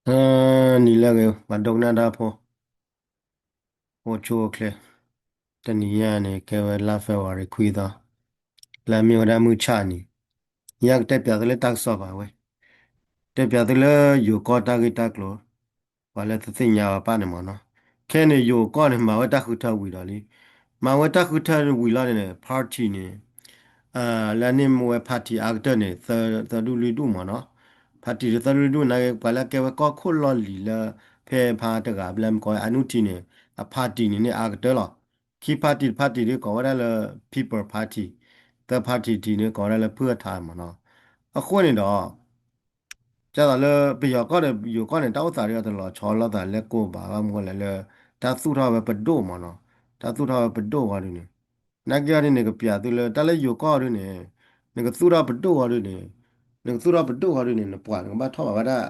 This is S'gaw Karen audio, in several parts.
အ နံၤလၢအဂ့ၤ ပှၤဒိကနၣ်တၢ်ဖိ အိၣ်ဆူၣ်အိၣ်ချ့, တနံၤညါန့ၣ် ကဲဝဲလါ February ခွံသီ, လၢအမ့ၢ်ဝဲဒၣ်မုၢ်ဆၣ်နံၤ, ယကတဲပၠးသုလၢတၢ်ကစီၣ်ဘၣ်ဝဲ, တဲပၠးသုလၢယိၤကီၢ်တၢ်ဂ့ၢ်တၢ်ကျိၤ, ပှၤလၢသုသ့ၣ်ညါအီၤပၣ်န့ၣ်မ့ၢ်နီၤ, ခဲအံၤန့ၣ် ယိၤကီၢ်န့ၣ် မၤဝဲတၢ်ဃုထၢဝံၤဒီးလံ, မၤဝဲတၢ်ဃုထၢဝံၤလီၤန့ၣ် party န့ၣ် လၢအန့ၢ်မ့ၢ်ဝဲ party အါကတၢၢ်န့ၣ် သၢဒူၣ်လွံၢ်ဒူၣ်မ့ၢ်နီၤ, party တသၢဒူၣ်လွံၢ်ဒူၣ်နာ်က့ ပှၤလၢကဲဝဲကီၢ်ခိၣ်လီၢ်လံၤလၢ ဖဲဖါတဂၤဘျဲၣ်မ့ၢ်ကိးဝဲအနုထံန့ၣ် အ party န့ၣ်န့ၢ်အါကတၢၢ်လီၤ, ခံ party တ party ဒ်ကိးဝဲဒၣ်လၢ People Party, သၢ party ဒ်န့ၣ်ကိးဝဲဒၣ်လၢ ဖုၣ်အထါမ့ၢ်နီၤ, အဃိန့ၣ်ဒီး ကသိးလၢပယီၤကီၢ်န့ၣ် ယိၤကီၢ်န့ၣ် တၢ်အိၣ်သးဒ်အတလီၤဆီလိာ်သးလၢကိၢ်ဘၣ်ဘၣ်မ့ၢ်လဲၣ်လၢ တၢ်သူၣ်ထီၣ်ဝဲပဒိၣ်မ့ၢ်နီၤ, တၢ်သူၣ်ထီၣ်ဝဲပဒိၣ်ဝဲဒ်န့ၣ်, နာ်က့အီၤဒ်န့ၣ် ကပၠးသုလၢတၢ်လၢယိၤကီၢ်ဒ်န့ၣ်, နကသူၣ်ထီၣ်ပဒိၣ်ဝဲဒ်န့ၣ်, နကသူၣ်ထီၣ်ပဒိၣ်ဝဲဒ်န့ၣ် နပှၤနကဘၣ်ထီၣ်ဘၣ်ဝဲဒၣ်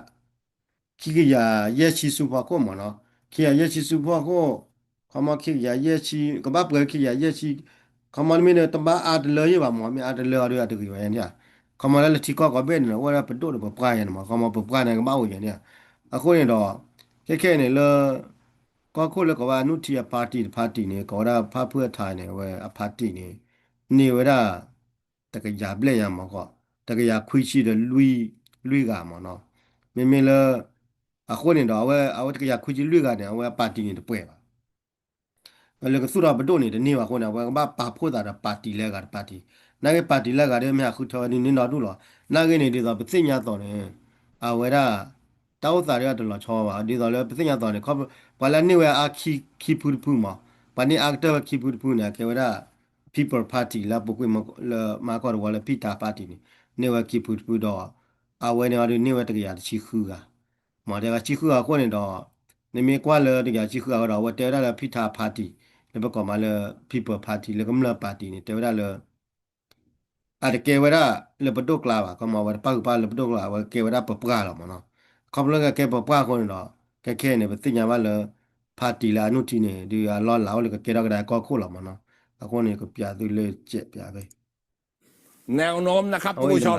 ခံကယၤယဲၢ်ဆံဆူဖီခိၣ်မ့ၢ်နီၤ, ခံကယၤယဲၢ်ဆံဆူဖီခိၣ်, ခီမီခံကယၤယဲၢ်ဆံ ကဘၣ်ပှဲၤခံကယၤယဲၢ်ဆံ, ခီမီတမ့ၢ်ဒီးတဘၣ်အါတလၢယ့ၢ်ဘၣ်မ့ၢ် မ့ၢ်အါတလၢအီၤဒီးအတဂ့ၤဝဲန့ၣ်ဧါ, ခီမီလၢလၢထံကီၢ်ကိးဘ့ၣ်န့ၣ် အိၣ်ဝဲဒၣ်ပဒိၣ်ဒီးပပှၢ်ယဲန့ၣ်မ့ၢ် ခီမီပပှၢ်န့ၣ်ကဘၣ်အိၣ်ယဲန့ၣ်ဧါ, အဃိန့ၣ်ဒီး ခဲခဲအံၤန့ၣ်လၢ ကီၢ်ခိၣ်လၢကိးဝဲအနုထံအ party တ party န့ၣ် ကိးဝဲဒၣ်ဖါဖုၣ်အထါန့ၣ် အဝဲအ party န့ၣ် န့ၢ်ဝဲဒၣ် တကယၤဘျဲၣ်ညါမ့ၢ်ကီး, တကယၤခွံဆံဒီးလွံၢ်ဂၤမ့ၢ်နီၤ, မ့မ့ၢ်လၢ အဃိန့ၣ်ဒီး အဝဲ အဝဲတကယၤခွံဆံလွံၢ်ဂၤန့ၣ် အဝဲအ party န့ၣ်တပှဲၤဘၣ် လၢကသူၣ်ထီၣ်ပဒိၣ်န့ၣ် တန့ၢ်ဘၣ်အဃိန့ၣ် အဝဲကဘၣ်ပာ်ဖှိၣ်သးဒီး party လၢအဂၤတ party, နာ်က့ party လၢအဂၤဒီးမ့ၢ်ဟးဃုထၢဝဲဒ်န့ၣ်နီတဒူၣ်လီၤ. နာ်က့န့ၣ် ဒ်သိးပသ့ၣ်ညါသိးန့ၣ် အဝဲဒၣ် တၢ်အိၣ်သးဒ်အတလီၤဆီဘၣ် ဒ်သိးလၢပသ့ၣ်ညါသိးန့ၣ် ပှၤလၢအန့ၢ်ဝဲအါခံဖုတဖုမး, ပှၤန့ၢ်အါကတၢၢ်ဝဲခံဖုတဖုန့ၣ် အကဲဝဲဒၣ် People Party လၢပူၤကွံာ်လၢမၤကီၢ်တဝီလၢ ဖံတၢ် party န့ၣ် န့ၢ်ဝဲခံဖုတဖုဒီး အဝဲန့ၣ်အီၤဒ်န့ၢ်ဝဲတကယၤတဆံဃုဂၤ မ့ၢ်တကယၤတဆံဃုဂၤအဃိန့ၣ်ဒီး နမ့ၢ်ကွၢ်လၢတကယၤတဆံဃုဂၤအဃိဒီး အဝဲတဲဝဲဒၣ်လၢ ဖံတၢ် party လၢပကိးမးလၢ People Party လၢကမျၢၢ် party န့ၣ် တဲဝဲဒၣ်လၢ အတကဲဝဲဒၣ်လၢပဒိၣ်ကျါဘၣ်, ခီမီအဝဲတပာ်ဃုာ်ပာ်လၢပဒိၣ်ကျါ အဝဲကဲဝဲဒၣ်ပပှၢ်လီၤမ့ၢ်နီၤ. ခီဖျိကကဲပပှၢ်အဃိန့ၣ်ဒီး ခဲခဲန့ၣ် ပသ့ၣ်ညါဘၣ်လၢ party လၢအနုထံန့ၣ် ဒ်အလီၢ်လၤအိၣ်လၢကကဲထီၣ်ကဒါကီၢ်ခိၣ်လီၤမ့ၢ်နီၤ. အဃိန့ၣ် ကပျးသုလၢကဲးပျးဖဲ แนวโน้มนะครับท่านผู้ชม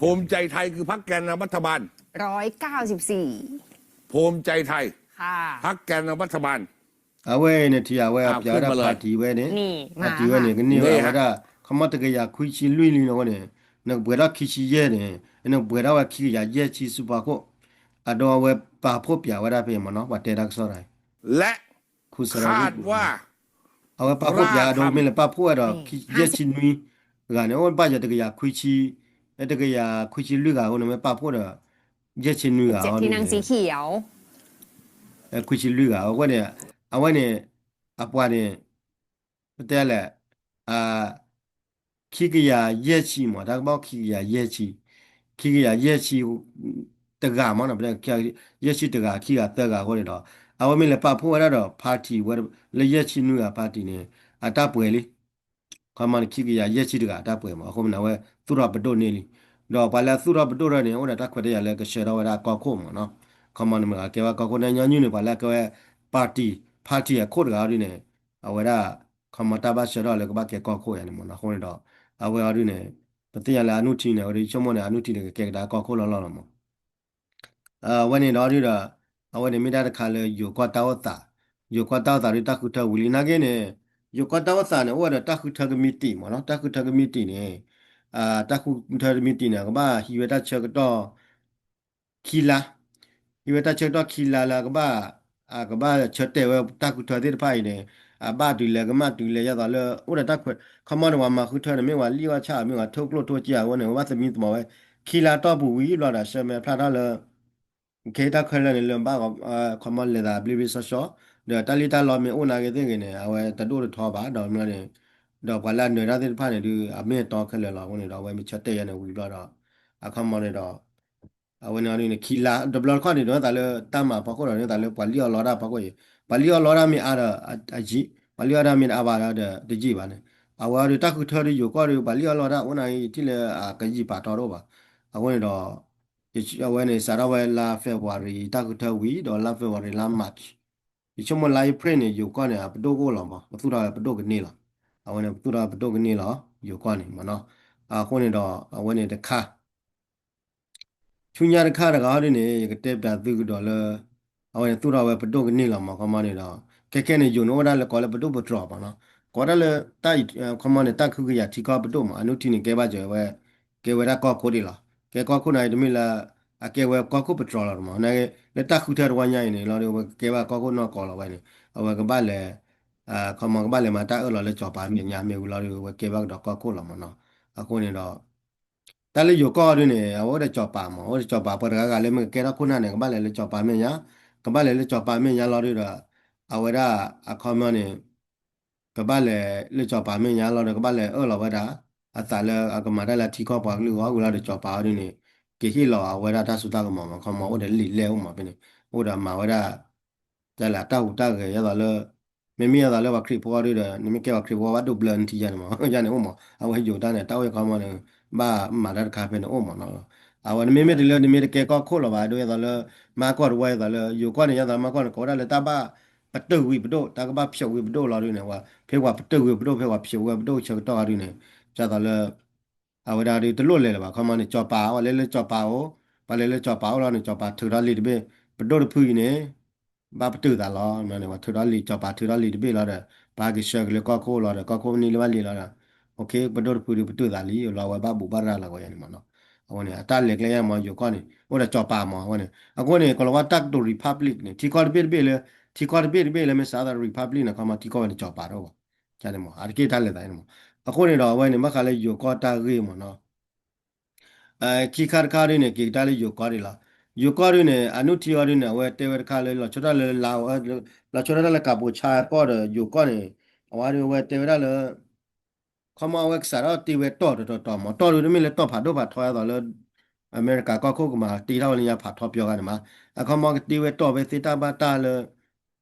ภูมิใจไทยคือพรรคแกนนำรัฐบาล ร้อยเก้าสิบสี่ ภูมิใจไทย พรรคแกนนำรัฐบาล အဝဲအံၤန့ၣ်ထံၣ် အဝဲပျးဝဲဒၣ် party ဝဲန့ၣ် party ဝဲန့ၣ် ကန့ၢ်ဝဲဒၣ် ခီမီတကယၤခွံဆံလွံၢ်လံန့ၣ်အဃိန့ၣ် နကပှဲၤထီၣ်ခံဆံယဲၢ်န့ၣ် နကပှဲၤထီၣ်ဝဲခံကယၤယဲၢ်ဆံဆူဖီခိၣ် အဒိအဝဲပာ်ဖှိၣ်ပျးဝဲဒၣ်ဖဲမ့ၢ်နီၤ ပှၤတဲတၢ်ကစီၣ်တၢ်အံၤ ခူစရၢ အဝဲပာ်ဖှိၣ်ပျးအဒိမ့ၢ်လၢပာ်ဖှိၣ်ဝဲဒီး ယဲၢ်ဆံနွံဂၤန့ၣ် အိၣ်ဘၣ်ယဲၢ်တကယၤခွံဆံ တကယၤခွံဆံလွံၢ်ဂၤအဃိန့ၣ် မ့ၢ်ပာ်ဖှိၣ်ဒီး ယဲၢ်ဆံနွံဂၤအီၤ ခွံဆံလွံၢ်ဂၤ အဝဲန့ၣ် အဝဲန့ၣ် အပှၤန့ၣ် ပတဲလဲၣ် ခံကယၤယဲၢ်ဆံမး တၢ်ကဘၣ်ခံကယၤယဲၢ်ဆံ ခံကယၤယဲၢ်ဆံ တဂၤမးနီၤ ယဲၢ်ဆံတဂၤ ခံဂၤသၢဂၤအဃိန့ၣ်ဒီး အဝဲမ့ၢ်လဲၤပာ်ဖှိၣ်ဝဲဒၣ်ဒီး party ဝဲ လၢယဲၢ်ဆံနွံဂၤ party န့ၣ် အတၢ်ပှဲၤလံ ခီမီန့ၣ် ခံကယၤယဲၢ်ဆံတဂၤအတၢ်ပှဲၤမး အဃိမ့ၢ်န့ၣ် အဝဲသူၣ်ထီၣ်ပဒိၣ်န့ၢ်လံ ဒီးပှၤလၢအသူၣ်ထီၣ်ပဒိၣ်ထီၣ်န့ၣ် အိၣ်ဒီးတၢ်ခွဲးတၢ်ယာ်လၢကဆှၢထီၣ်ဝဲဒၣ်ကီၢ်ခိၣ်မးနီၤ ခီမီန့ၣ်မ့ၢ်ကဲဝဲကီၢ်ခိၣ်န့ၣ် ညီနုၢ်န့ၣ် ပှၤလၢအကဲဝဲ party party အခိၣ်တဂၤအီၤဒ်န့ၣ် အဝဲဒၣ် ခီမီတၢ်ဘၣ်ဆှၢထီၣ်လၢကဘၣ်ကဲကီၢ်ခိၣ်ယါန့ၣ်မးနီၤ အဃိန့ၣ်ဒီး အဝဲအီၤဒ်န့ၣ် ပသ့ၣ်ညါလၢအနုထံန့ၣ် အဝဲဒ်ဆိကမိၣ်န့ၣ် အနုထံန့ၣ် ကကဲကဒါကီၢ်ခိၣ်လီၤလီၤလီၤမး အဝဲန့ၣ်ဒီးဒ်ဒီး အဝဲန့ၣ်မ့ၢ်ဒၣ်တခါလၢယိၤကီၢ်တၢ်အိၣ်သး ယိၤကီၢ်တၢ်အိၣ်သးဒ်တၢ်ဃုထၢဝံၤလံနာ်က့န့ၣ် ယိၤကီၢ်တၢ်အိၣ်သးန့ၣ် အိၣ်ဝဲဒီးတၢ်ဃုထၢကမံးတံာ်မးနီၤ တၢ်ဃုထၢကမံးတံာ်န့ၣ် တၢ်ဃုထၢကမံးတံာ်န့ၣ် အကဘၣ်ဟံးဝဲတၢ်ဆၢကတီၢ် ခံလါ ဟံးဝဲတၢ်ဆၢကတီၢ်ခံလါလၢအကဘၣ် အကဘၣ်ဆၢတဲာ်ဝဲတၢ်ဃုထၢသ့ၣ်တဖၣ်အံၤန့ၣ် အဘၣ်တုၤလဲၣ်ကမၣ်တုၤလဲၣ် ဒ်သိးလၢ အိၣ်ဒီးတၢ်ခွဲး ခီမီန့ၣ် ပှၤမၤဃုထၢန့ၣ် မ့ၢ်ပှၤလံၣ်အီၣ်ဆၣ် မ့ၢ်ပှၤထိၣ်ကျိၣ်ထိၣ်စ့အဝဲန့ၣ် ပဘၣ်သမံသမိးဝဲ ခံလါတီၢ်ပူၤဝံၤဘျီဒီး ဆၢမဲာ်ဖျါထီၣ်လၢ ခဲအံၤတၢ်ခဲလၢာ်န့ၣ် လၢဘၣ် ခီမီလဲၤသးဘျ့ဘျ့ဆှီဆှီ ဒီးတၢ်လံၣ်တၢ်လီမ့ၢ်အိၣ်နာ်က့သ့ၣ်ဂ့ၤန့ၣ် အဝဲတဒိၣ်တထီဘၣ် ဒီးမ့ၢ်န့ၣ် ဒီးပှၤလၢအနၢၤတၢ်သ့ၣ်တဖၣ်န့ၣ်ဒုး အမ့ၢ်အတီခဲလၢာ်လီၤ အဃိန့ၣ်ဒီး အဝဲမ့ၢ်ဆၢတဲာ်ယါန့ၣ်ဝံၤဘျီဒီး အခီမီန့ၣ်ဒီး အဝဲန့ၣ်အီၤဒ်န့ၣ် ခံလါ တဘျီတခီၣ်န့ၣ်ဒီး သးလၢတၢ်မၤဖီခိၣ်ဒီး သးလၢပှၤလံၣ်အီၣ်လီတၢ်ဖီခိၣ်အံၤ ပှၤလံၣ်အီၣ်လီတၢ်မ့ၢ်အါဒီး အယံာ် ပှၤလံၣ်အီၣ်တၢ်မ့ၢ်အါဘၣ်ဒီး တယံာ်ဘၣ်န့ၣ် အဝဲအီၤဒုးတၢ်ဃုထၢဒုးယိၤကီၢ်ဒုး ပှၤလံၣ်အီၣ်လီတၢ်အိၣ်နာ်က့ ယထံၣ်လၢအကယံာ်ပာ်တီတအိၣ်ဘၣ် အဃိန့ၣ်ဒီး အဝဲန့ၣ် စးထီၣ်ဝဲလါ February တၢ်ဃုထၢဝံၤ ဒီးလါ February လါ March ယဆိကမိၣ်လါ April န့ၣ် ယိၤကီၢ်န့ၣ် အပဒိၣ်ကအိၣ်လီၤမး ပသူၣ်ထီၣ်ဝဲပဒိၣ်ကန့ၢ်လီၤ အဝဲန့ၣ် ပသူၣ်ထီၣ်ဝဲပဒိၣ်ကန့ၢ်လီၤ ယိၤကီၢ်န့ၣ်မးနီၤ အဃိန့ၣ်ဒီး အဝဲန့ၣ်တခါ ဆူညါတခါတဂၤဟီဒုန့ၣ် ယကတဲပျးသုကဒီးလၢ အဝဲန့ၣ်သူၣ်ထီၣ်ဝဲပဒိၣ်ကန့ၢ်လီၤမး ခီမီန့ၣ်ဒီး ခဲခဲန့ၣ် ယိၤန့ၣ်အိၣ်ဝဲဒၣ်လၢကိးလၢပဒိၣ်ပတြီၤမးနီၤ ကိးဝဲဒၣ်လၢ ခီမီန့ၣ် တၢ်ခုကယၤထံကီၢ်ပဒိၣ်မး အနုထံန့ၣ် ကဲဘၣ်စၢၤဝဲ ကဲဝဲဒၣ်ကီၢ်ခိၣ်ဒံးလီၤ ကဲကီၢ်ခိၣ်န့ၣ်တမ့ၢ်လၢ အကဲဝဲကီၢ်ခိၣ်ပတြီၤလီၤမး လၢတၢ်ဃုထၢတဝီညါအံၤန့ၣ် လီၤဒီး ဝဲကဲဘၣ်ကီၢ်ခိၣ်နီၢ်ကီၢ်လီၤဝဲန့ၣ် အဝဲကဘၣ်လဲၤ ခီမီကဘၣ်လဲၤမၤတၢ်အၢၣ်လီၤလၢစီၤပၤမဲာ်ညါမ့ၢ်ဝံၤလီၤဒီး ဝဲကဲဘၣ်ကဒီးကီၢ်ခိၣ်လီၤမးနီၤ အဃိန့ၣ်ဒီး တၢ်လၢယိၤကီၢ်ဒုန့ၣ် အဝဲအိၣ်ဒီးစီၤပၤမး အိၣ်ဒီးစီၤပၤပှၤတဂၤဂၤလၢမ့ၢ်ကကဲထီၣ်ခိၣ်နၢ်န့ၣ် ကဘၣ်လဲၤလၢစီၤပၤမဲာ်ညါ ကဘၣ်လဲၤလၢစီၤပၤမဲာ်ညါလီၤဒုဒီး အဝဲဒၣ်အခီမီန့ၣ် ကဘၣ်လဲၤလၢစီၤပၤမဲာ်ညါလီၤဒီး ကဘၣ်လဲၤအၢၣ်လီၤဝဲဒၣ် အသးလၢအကမၤတၢ်လၢထံကီၢ်ပှၤကလုာ်ဂီၢ်ဝံၤလီၤဒီး စီၤပၤအီၤဒုန့ၣ် ကဟ့ၣ်လီၤအဝဲဒၣ်တၢ်စိတၢ်ကမီၤမး ခီမီအိၣ်ဒီးလံာ်လဲၢ်အိၣ်မးဖဲန့ၣ် အိၣ်ဒီးမၤဝဲဒၣ် တၢ်လၢတၢ်ဟူးတၢ်ဂဲၤ ယသိးလၢ မ့မ့ၢ်ယသိးလၢပှၤခရံာ်ဖိအီၤဒုဒီး နမ့ၢ်ကဲပှၤခရံာ်ဖိဘၣ်ဒိၣ်ဘျၢနထံယါန့ၣ်မး ယါန့ၣ်အိၣ်မး အဝဲယိၤတၢ်န့ၣ် တၢ်အိၣ်ဝဲခီမီန့ၣ် ဘၣ်မၤတၢ်တခါဖဲန့ၣ်အိၣ်မးနီၤ အဝဲနမ့မ့ၢ်တလၢနမ့ၢ်တကဲကီၢ်ခိၣ်လီၤဘၣ် ဒ်ယသိးလၢ မၤကီၢ်တဝီယသိးလၢ ယိၤကီၢ်န့ၣ် ယသိးမၤကီၢ်န့ၣ် ကိးဝဲဒၣ်လၢတၢ်ဘၣ်ပတုာ်ဝံၤပဒိၣ် တၢ်ကဘၣ်ဖျိးဝံၤပဒိၣ်လီၤဒုန့ၣ် ဝဲ ဖဲပှၤပတုာ်ဝံၤပဒိၣ် ဖဲပှၤဖျိးဝဲပဒိၣ်ဆၢကတီၢ်အီၤဒုန့ၣ် ယသိးလၢ အဝဲဒၣ်ဒုတလိၣ်လဲၤလၢၤဘၣ် ခီမီန့ၣ် စီၤပၤ ပှၤလဲၤလၢစီၤပၤအိၣ် ပှၤလဲၤလၢစီၤပၤအိၣ်လီၤန့ၣ် စီၤပၤထုးထီၣ်လံာ်တဘ့ၣ် ပဒိၣ်တဖုအံၤန့ၣ် ဘၣ်ပတုာ်သးလီၤ မ့ၢ်န့ၣ် ပှၤထုးထီၣ်လံာ် စီၤပၤထုးထီၣ်လံာ်တဘ့ၣ်လီၤဒီး ပှၤကဆှၢက့ၤလၢကီၢ်ခိၣ်လီၤဒီး ကီၢ်ခိၣ်န့ၢ်လၢဘၣ်လံာ်လီၤဒီး ပဒိၣ်တဖုဒုပတုာ်သးလံ လီၤဝဲဘၣ်ဘူၣ်ဘၣ်ရၤလီၤဝဲယါန့ၣ်မးနီၤ အဝဲန့ၣ် အတၢ်လဲၤကျဲယါမး ယိၤကီၢ်န့ၣ် အိၣ်ဒီးစီၤပၤမး အဝဲန့ၣ် အဃိန့ၣ် ကလီၤဝါတၢ်ကတိၤ republic န့ၣ် ထံကီၢ်တဘ့ၣ်တဘ့ၣ်လၢ ထံကီၢ်တဘ့ၣ်တဘ့ၣ်လၢမ့ၢ်စးသး republic န့ၣ် ခီမီထံကီၢ်ဝဲန့ၣ်စီၤပၤတအိၣ်ဘၣ် န့ၣ်မး အတက့ၢ်တၢ်လဲၤသးန့ၣ်မး အဃိန့ၣ်ဒီးအဝဲန့ၣ် ဘၣ်ဃးလၢယိၤကီၢ်တၢ်ဂ့ၢ်မးနီၤ ခံခါတခါဒုန့ၣ် က့ၤကဒါလၢယိၤကီၢ်ဒံးလီၤ ယိၤကီၢ်ဒုန့ၣ် အနုထံအီၤဒုန့ၣ် အဝဲတဲဝဲတခါလၢ လီၤဆီဒၣ်တၢ်လၢ လီၤဆီဒၣ်တၢ်လၢကၣ်ပိၤဆါကီၢ်ဒီးယိၤကီၢ်န့ၣ် အဝဲဒုအဝဲတဲဝဲဒၣ်လၢ ခီမီအဝဲကစးထီၣ်တ့ဝဲတီၢ်တတီၤတီၤမး တီၢ်ဒုတမ့ၢ်လၢတီၢ်ဖးဒိၣ်ဖးထီအသိးလၢ အမဲရကၤကီၢ်ခိၣ်ကမၤတ့ထီၣ်ဝဲလၢညါဖးထီပၠီဂၤန့ၣ်မး အခီမီကတ့ဝဲတီၢ်ဖဲသ့တၢ်ဘၣ်တၢ်လၢ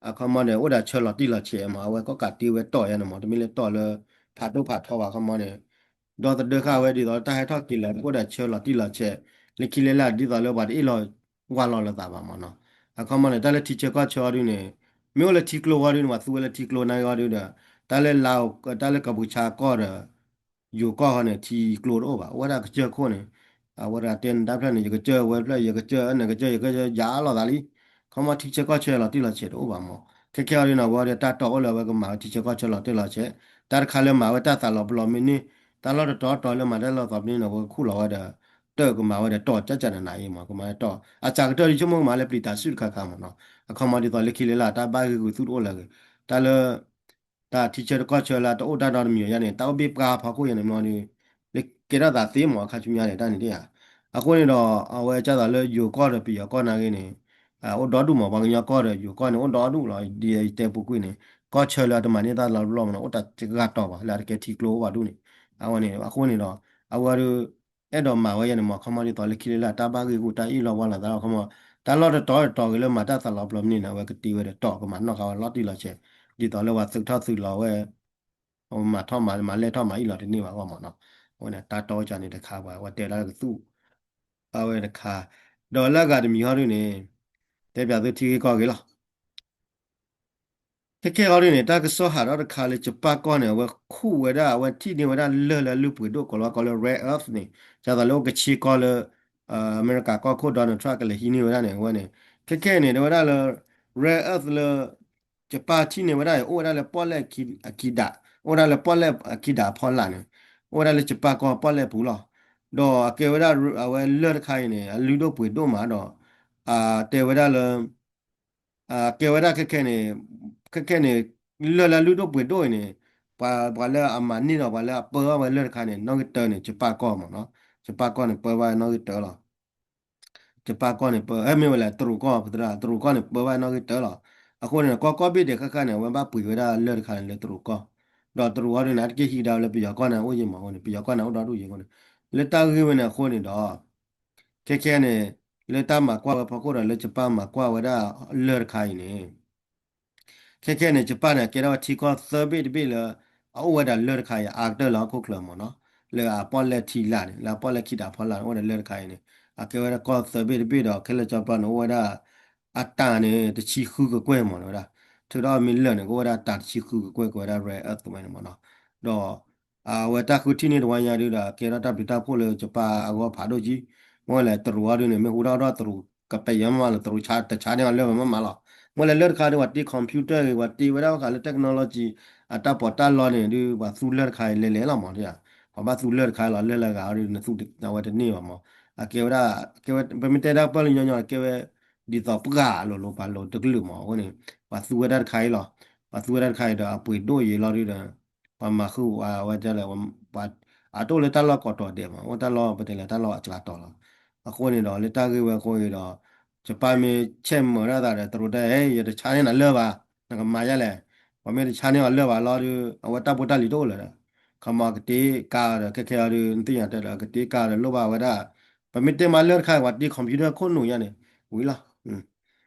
အခီမီန့ၣ် အိၣ်ဒီးဆၢလီၤတံၢ်လီၤဆဲးမး အဝဲကီၢ်ကးတ့ဝဲတီၢ်ယါန့ၣ်မး တမ့ၢ်လၢတီၢ်လၢ ဖးဒိၣ်ဖးထီဘၣ် ခီမီန့ၣ် ဒီသဒၢဃာ်ဝဲဒ်သိးလၢတၢ်ဟဲထီၣ်က့ၤလီၤ အိၣ်ဒီးဆၢလီၤတံၢ်လီၤဆဲး လၢခံလၢလာ်ဒ်သိးလၢပှၤတအ့ၣ်လိာ်ဝါလိာ်လိာ်သးဘၣ်မးနီၤ အခီမီန့ၣ် တၢ်လၢထံဆၢကီၢ်ဆၢအီၤဒုန့ၣ် မ့ၢ်အိၣ်လၢထံကျိအီၤဒုန့ၣ် ပှၤသူဝဲလၢထံကျိနာ်က့အီၤဒုဒီး တၢ်လၢလါ တၢ်လၢကၣ်ပိၤဆါကီၢ်ဒီး ယိၤကီၢ်ဃီန့ၣ် ထံကျိတအိၣ်ဘၣ် အိၣ်ဝဲဒၣ်ကစၢၢ်ခိၣ်န့ၣ် အဝဲဒၣ်တဲနတၢ်ဖျၢၣ်န့ၣ် ယကစၢၢ်ဝဲဖျၢၣ် ယကစၢၢ်အနကစၢၢ် ယကစၢၢ်ယါလိာ်သးလံ ခီမီထံဆၢကီၢ်ဆၢလီၤတံၢ်လီၤဆဲးတအိၣ်ဘၣ်မး ခဲခဲအီၤဒုန့ၣ် အဝဲဒၣ်တၢ်တီၢ်အိၣ်လၢအဝဲကမၤဝဲထံဆၢကီၢ်ဆၢလီၤတံၢ်လီၤဆဲး တၢ်တခါလၢမၤဝဲတၢ်သးလီၤပလီၤမ့ၢ်န့ၢ် တၢ်လီၢ်တတီၤတီၤလၢမၤတၢ်လီၢ်သီမ့ၢ်န့ၢ်န့ၣ် အဝဲကခူၣ်လီၤဝဲဒီး တၢ်ကမၤဝဲဒီးတီၢ်ကၢ်ကၢ်နးနးအံၤမး ကမၤဝဲတီၢ် အစှၤကတၢၢ်ဒုဆိကမိၣ်ကမၤလၢပျံၤတၢ်စုတခါခါမးနီၤ အခီမီဒ်သိးလၢခံလၢလာ်တၢ်ဘၣ်ဂ့ၢ်ဂူာ်သူၣ်တအိၣ်လၢၤဂ့ၤ တၢ်လၢ တၢ်ထံဆၢတကီၢ်ဆၢလၢတအိၣ်တၢ်ဒီတမံၤအံၤန့ၣ် တၢ်အိၣ်ဘ့ၣ်ပှၢ်ဖီခိၣ်ယါန့ၣ်မ့ၢ်ဒီး လၢကဲထီၣ်သးသ့မး အခါဆူညါန့ၣ် တၢ်န့ၣ်တ့ၢ်ဧါ အဃိန့ၣ်ဒီး အဝဲကသိးလၢယိၤကီၢ်ဒီးပယီၤကီၢ်နာ်ဂ့ၤန့ၣ် အိၣ်ဒီဒူၣ်မး ပှၤကညီကီၢ်ဒီးယိၤကီၢ်န့ၣ် အိၣ်ဒီဒူၣ်လီၤ ဒ်ယတဲပူၤကွံာ်န့ၣ် ကီၢ်ဆၢလၢအတမၤန့ၢ်တၢ်လီၤပလီၢ်မးနီၤ အိၣ်တၢ်ဂၤတီၤဘၣ်လၢအတကဲထံကျိအိၣ်ဘၣ်ဒူၣ်န့ၣ် အဝဲန့ၣ် အဃိန့ၣ်ဒီး အဝဲဒု အဲၣ်ဒိးမၤဝဲယါန့ၣ်မး ခီမီဒ်သိးလၢခံလၢလာ်တၢ်ဘၣ်ဂ့ၢ်ဂူာ်တၢ်အ့ၣ်လိာ်ဝါလိာ်သးလီၤ ခီမီ တၢ်လီၢ်တတီၤတတီၤဂ့ၤလၢမၤတၢ်သးလီၤပလီၤမ့ၢ်န့ၣ် အဝဲကတ့ဝဲဒီးတီၢ်ကမၤနီၣ်ဃာ်ဝဲလီၤတံၢ်လီၤဆဲး ဒ်သိးလၢပှၤသုးထီၣ်သုးလီၤဝဲ မၤထီၣ်မၤလဲၢ်ထီၣ်မၤအ့ၣ်လိာ်တန့ၢ်ဘၣ်အဂီၢ်မးနီၤ အဝဲန့ၣ် တၢ်တီဝဲကန့ၣ်တခါ ပှၤဝဲတဲဒၣ်လၢကသူၣ် အဝဲတခါ ဒီးလၢအဂၤတမံၤဟီဒုန့ၣ် တဲပျးသုထံဂ့ၢ်ကီၢ်ဂ့ၢ်လီၤ ခဲခဲအီၤဒုန့ၣ် တၢ်ကစီၣ်ဟးထီၣ်တခါလၢ ယပၣ်ကီၢ်န့ၣ် အဝဲခူၣ်ဝဲဒၣ် အဝဲထံၣ်န့ၢ်ဝဲဒၣ်လၢၢ်လၢအလုၢ်ပှ့ၤဒိၣ် ကိးလီၤဝဲကိးလၢ rare earth န့ၣ် ဒ်သိးလၢအိၣ်ကဆ့ကီၢ်လၢ အမဲရကၤကီၢ်ခိၣ် Donald Trump ကလဲၤဟံးန့ၢ်ဝဲဒၣ်န့ၣ် အဝဲန့ၣ် ခဲခဲန့ၣ် တဲဝဲဒၣ်လၢ rare earth လၢ ယပၣ်ထံၣ်န့ၢ်ဝဲဒၣ် အိၣ်ဝဲဒၣ်လၢပီၣ်လဲၣ်အခံဒး အိၣ်ဝဲဒၣ်လၢပီၣ်လဲၣ်အခံဒးအဖီလာ်န့ၣ် အိၣ်ဝဲဒၣ်လၢယပၣ်ကီၢ်ပီၣ်လဲၣ်ပူၤလီၤ. ဒီးအကဲဝဲဒၣ် အဝဲလၢၢ်တခါအံၤန့ၣ် အလုၢ်ဒိၣ်ပှ့ၤဒိၣ်မးဒီး တဲဝဲဒၣ်လၢ ကဲဝဲဒၣ်ခဲခဲန့ၣ် ခဲခဲန့ၣ် လၢၢ်လၢအလုၢ်ဒိၣ်ပှ့ၤဒိၣ်အံၤန့ၣ် ပှၤ ပှၤလၢအမၤန့ၢ်ဒီး ပှၤလၢအပၢဘၣ်ဝဲလၢၢ်တခါန့ၣ် နီၣ်ဂံၢ်တၢန့ၣ် ယပၣ်ကီၢ်မးနီၤ ယပၣ်ကီၢ်န့ၣ် ပၢဘၣ်နီၣ်ဂံၢ်တၢလီၤ. ယပၣ်ကီၢ်န့ၣ် ပၢ မ့ၢ်ဝဲလဲၣ် တရူးကီၢ် ပသရၣ် တရူးကီၢ်န့ၣ် ပၢဘၣ်နီၣ်ဂံၢ်တၢလီၤ. အဃိန့ၣ် ကီၢ်ကီၢ်ဘ့ၣ်ဒဲးဃၣ်ဃၣ်န့ၣ် အဝဲဘၣ်ပှ့ၤဝဲဒၣ်လၢၢ်တခါန့ၣ်လၢတရူးကီၢ် ဒီးတရူးအီၤဒုန့ၣ် အတက့ၢ်ဟံးကဒါဝဲလၢပယီၤကီၢ်န့ၣ် အိၣ်ယံၤမးအဃိန့ၣ် ပယီၤကီၢ်န့ၣ် အိၣ်ဒီဒူၣ်ယံၤအဃိန့ၣ် လၢတၢ်ဂ့ၢ်ဝဲန့ၣ်အဃိန့ၣ်ဒီး ခဲခဲန့ၣ် လၢတၢ်မၤကွၢ်ဝဲဖီခိၣ်ဒီးလၢယပၣ်မၤကွၢ်ဝဲဒၣ်လၢၢ်တခါအံၤန့ၣ် ခဲခဲန့ၣ် ယပၣ်န့ၣ် ကဲထီၣ်ဝဲထံကီၢ်သၢဘ့ၣ်တဘ့ၣ်လၢ အအိၣ်ဝဲဒၣ်လၢၢ်တခါအံၤ အါကတၢၢ်လၢဟီၣ်ခိၣ်ချၢမးနီၤ လၢအပီၣ်လဲၣ်ထံလာ်န့ၣ် လၢအပီၣ်လဲၣ်ခံဒးဖီလာ်န့ၣ် အိၣ်ဝဲဒၣ်လၢၢ်တခါအံၤန့ၣ် အကဲဝဲဒၣ်ကီၢ်သၢဘ့ၣ်တဘ့ၣ်ဒီး ခဲလၢာ်ကၠီပျီန့ၣ် အိၣ်ဝဲဒၣ် အတၢ်န့ၣ် တဆံဃုကကွဲၢ်မးန့ၣ်ဝဲဒၣ် ထုးထီၣ်မ့ၢ်လၢၢ်န့ၣ် ကအိၣ်ဝဲဒၣ်တၢ်တဆံဃုကကွဲၢ် ကဲဝဲဒၣ် rare earth ဝဲန့ၣ်မးနီၤ ဒီး အဝဲတၢ်ဃုထံၣ်န့ၢ်တဝီညါဒုဒီး ကဲထီၣ်တၢ်ဘျုးတၢ်ဖှိၣ်လၢယပၣ်အဂီၢ်ဖးဒိၣ်ကံ မ့ၢ်လဲၣ် တရူးအီၤဒုန့ၣ် မ့ၢ်ဟူထီၣ်ထီၣ်တရူးကပယီၤမးလီၤ တရူးတဆါန့ၢ်အီၤလၢၢ်မးမးလီၤ. မ့ၢ်လဲၣ်လၢၢ်တခါဒု ပှၤတ့ computer ဂ့ၤ ပှၤတ့ဝဲဒၣ်ဘၣ်ဃးလၢ technology အတၢ်ပီးတၢ်လီန့ၣ်ဒု ပှၤသူလၢၢ်တခါအံၤလဲၤလဲၤလီၤမး, ပှၤဘၣ်သူလၢၢ်တခါလီၤ လၢၢ်လၢအဂၤအီၤဒု နသူအဝဲတန့ၢ်ဘၣ်မး, အကဲဝဲဒၣ် ကဲဝဲ ပမ့ၢ်တဲဒၣ်ပၢၢ်လၢညီညီ ကဲဝဲ ဒ်သိးပှၢ်လိၤလိၤပှၤလိၤတကလုာ်မး အဃိန့ၣ် ပှၤသူဝဲဒၣ်တခါအံၤလီၤ. ပှၤသူဝဲဒၣ်တခါအံၤဒီး အပှ့ၤဒိၣ်ယံာ်လီၤဒုဒီး ပှၤမၤဃုာ်ဝဲဒ်လဲၣ် အတိၣ်လၢတၢ်လီၢ်ကိးတီၤဒဲးမး အိၣ်တၢ်လီၢ်ပတဲလဲၤ တၢ်လီၢ်အကျါတီၤလီၤ. အဃိန့ၣ်ဒီး လၢတၢ်ဂ့ၢ်ဝဲအဃိအံၤဒီး ယပၢ်မ့ၢ်ဆဲးမၢၤဒၣ်သးဒီး တရူးတဲ ဟဲ ယတဆါန့ၢ်နၤလၢၢ်ဘၣ်, နကမၤယါလဲၣ်, ပှၤမ့ၢ်တဆါန့ၢ်အီၤလၢၢ်ဘၣ်လီၤဒု အဝဲတၢ်ဖိတၢ်လံၤတအိၣ်လၢၤဒီး ခီမီကတ့ကါအီၤဒီး ခဲခဲအီၤဒု နသ့ၣ်ညါတဲဒီး ကတ့ကါအီၤဒီး လိၣ်ဘၣ်ဝဲဒၣ် ပမ့ၢ်တဲမၤလၢၢ်တခါ ပှၤတ့ computer ခိၣ်နူာ်ယါန့ၣ် ဝံၤလီၤ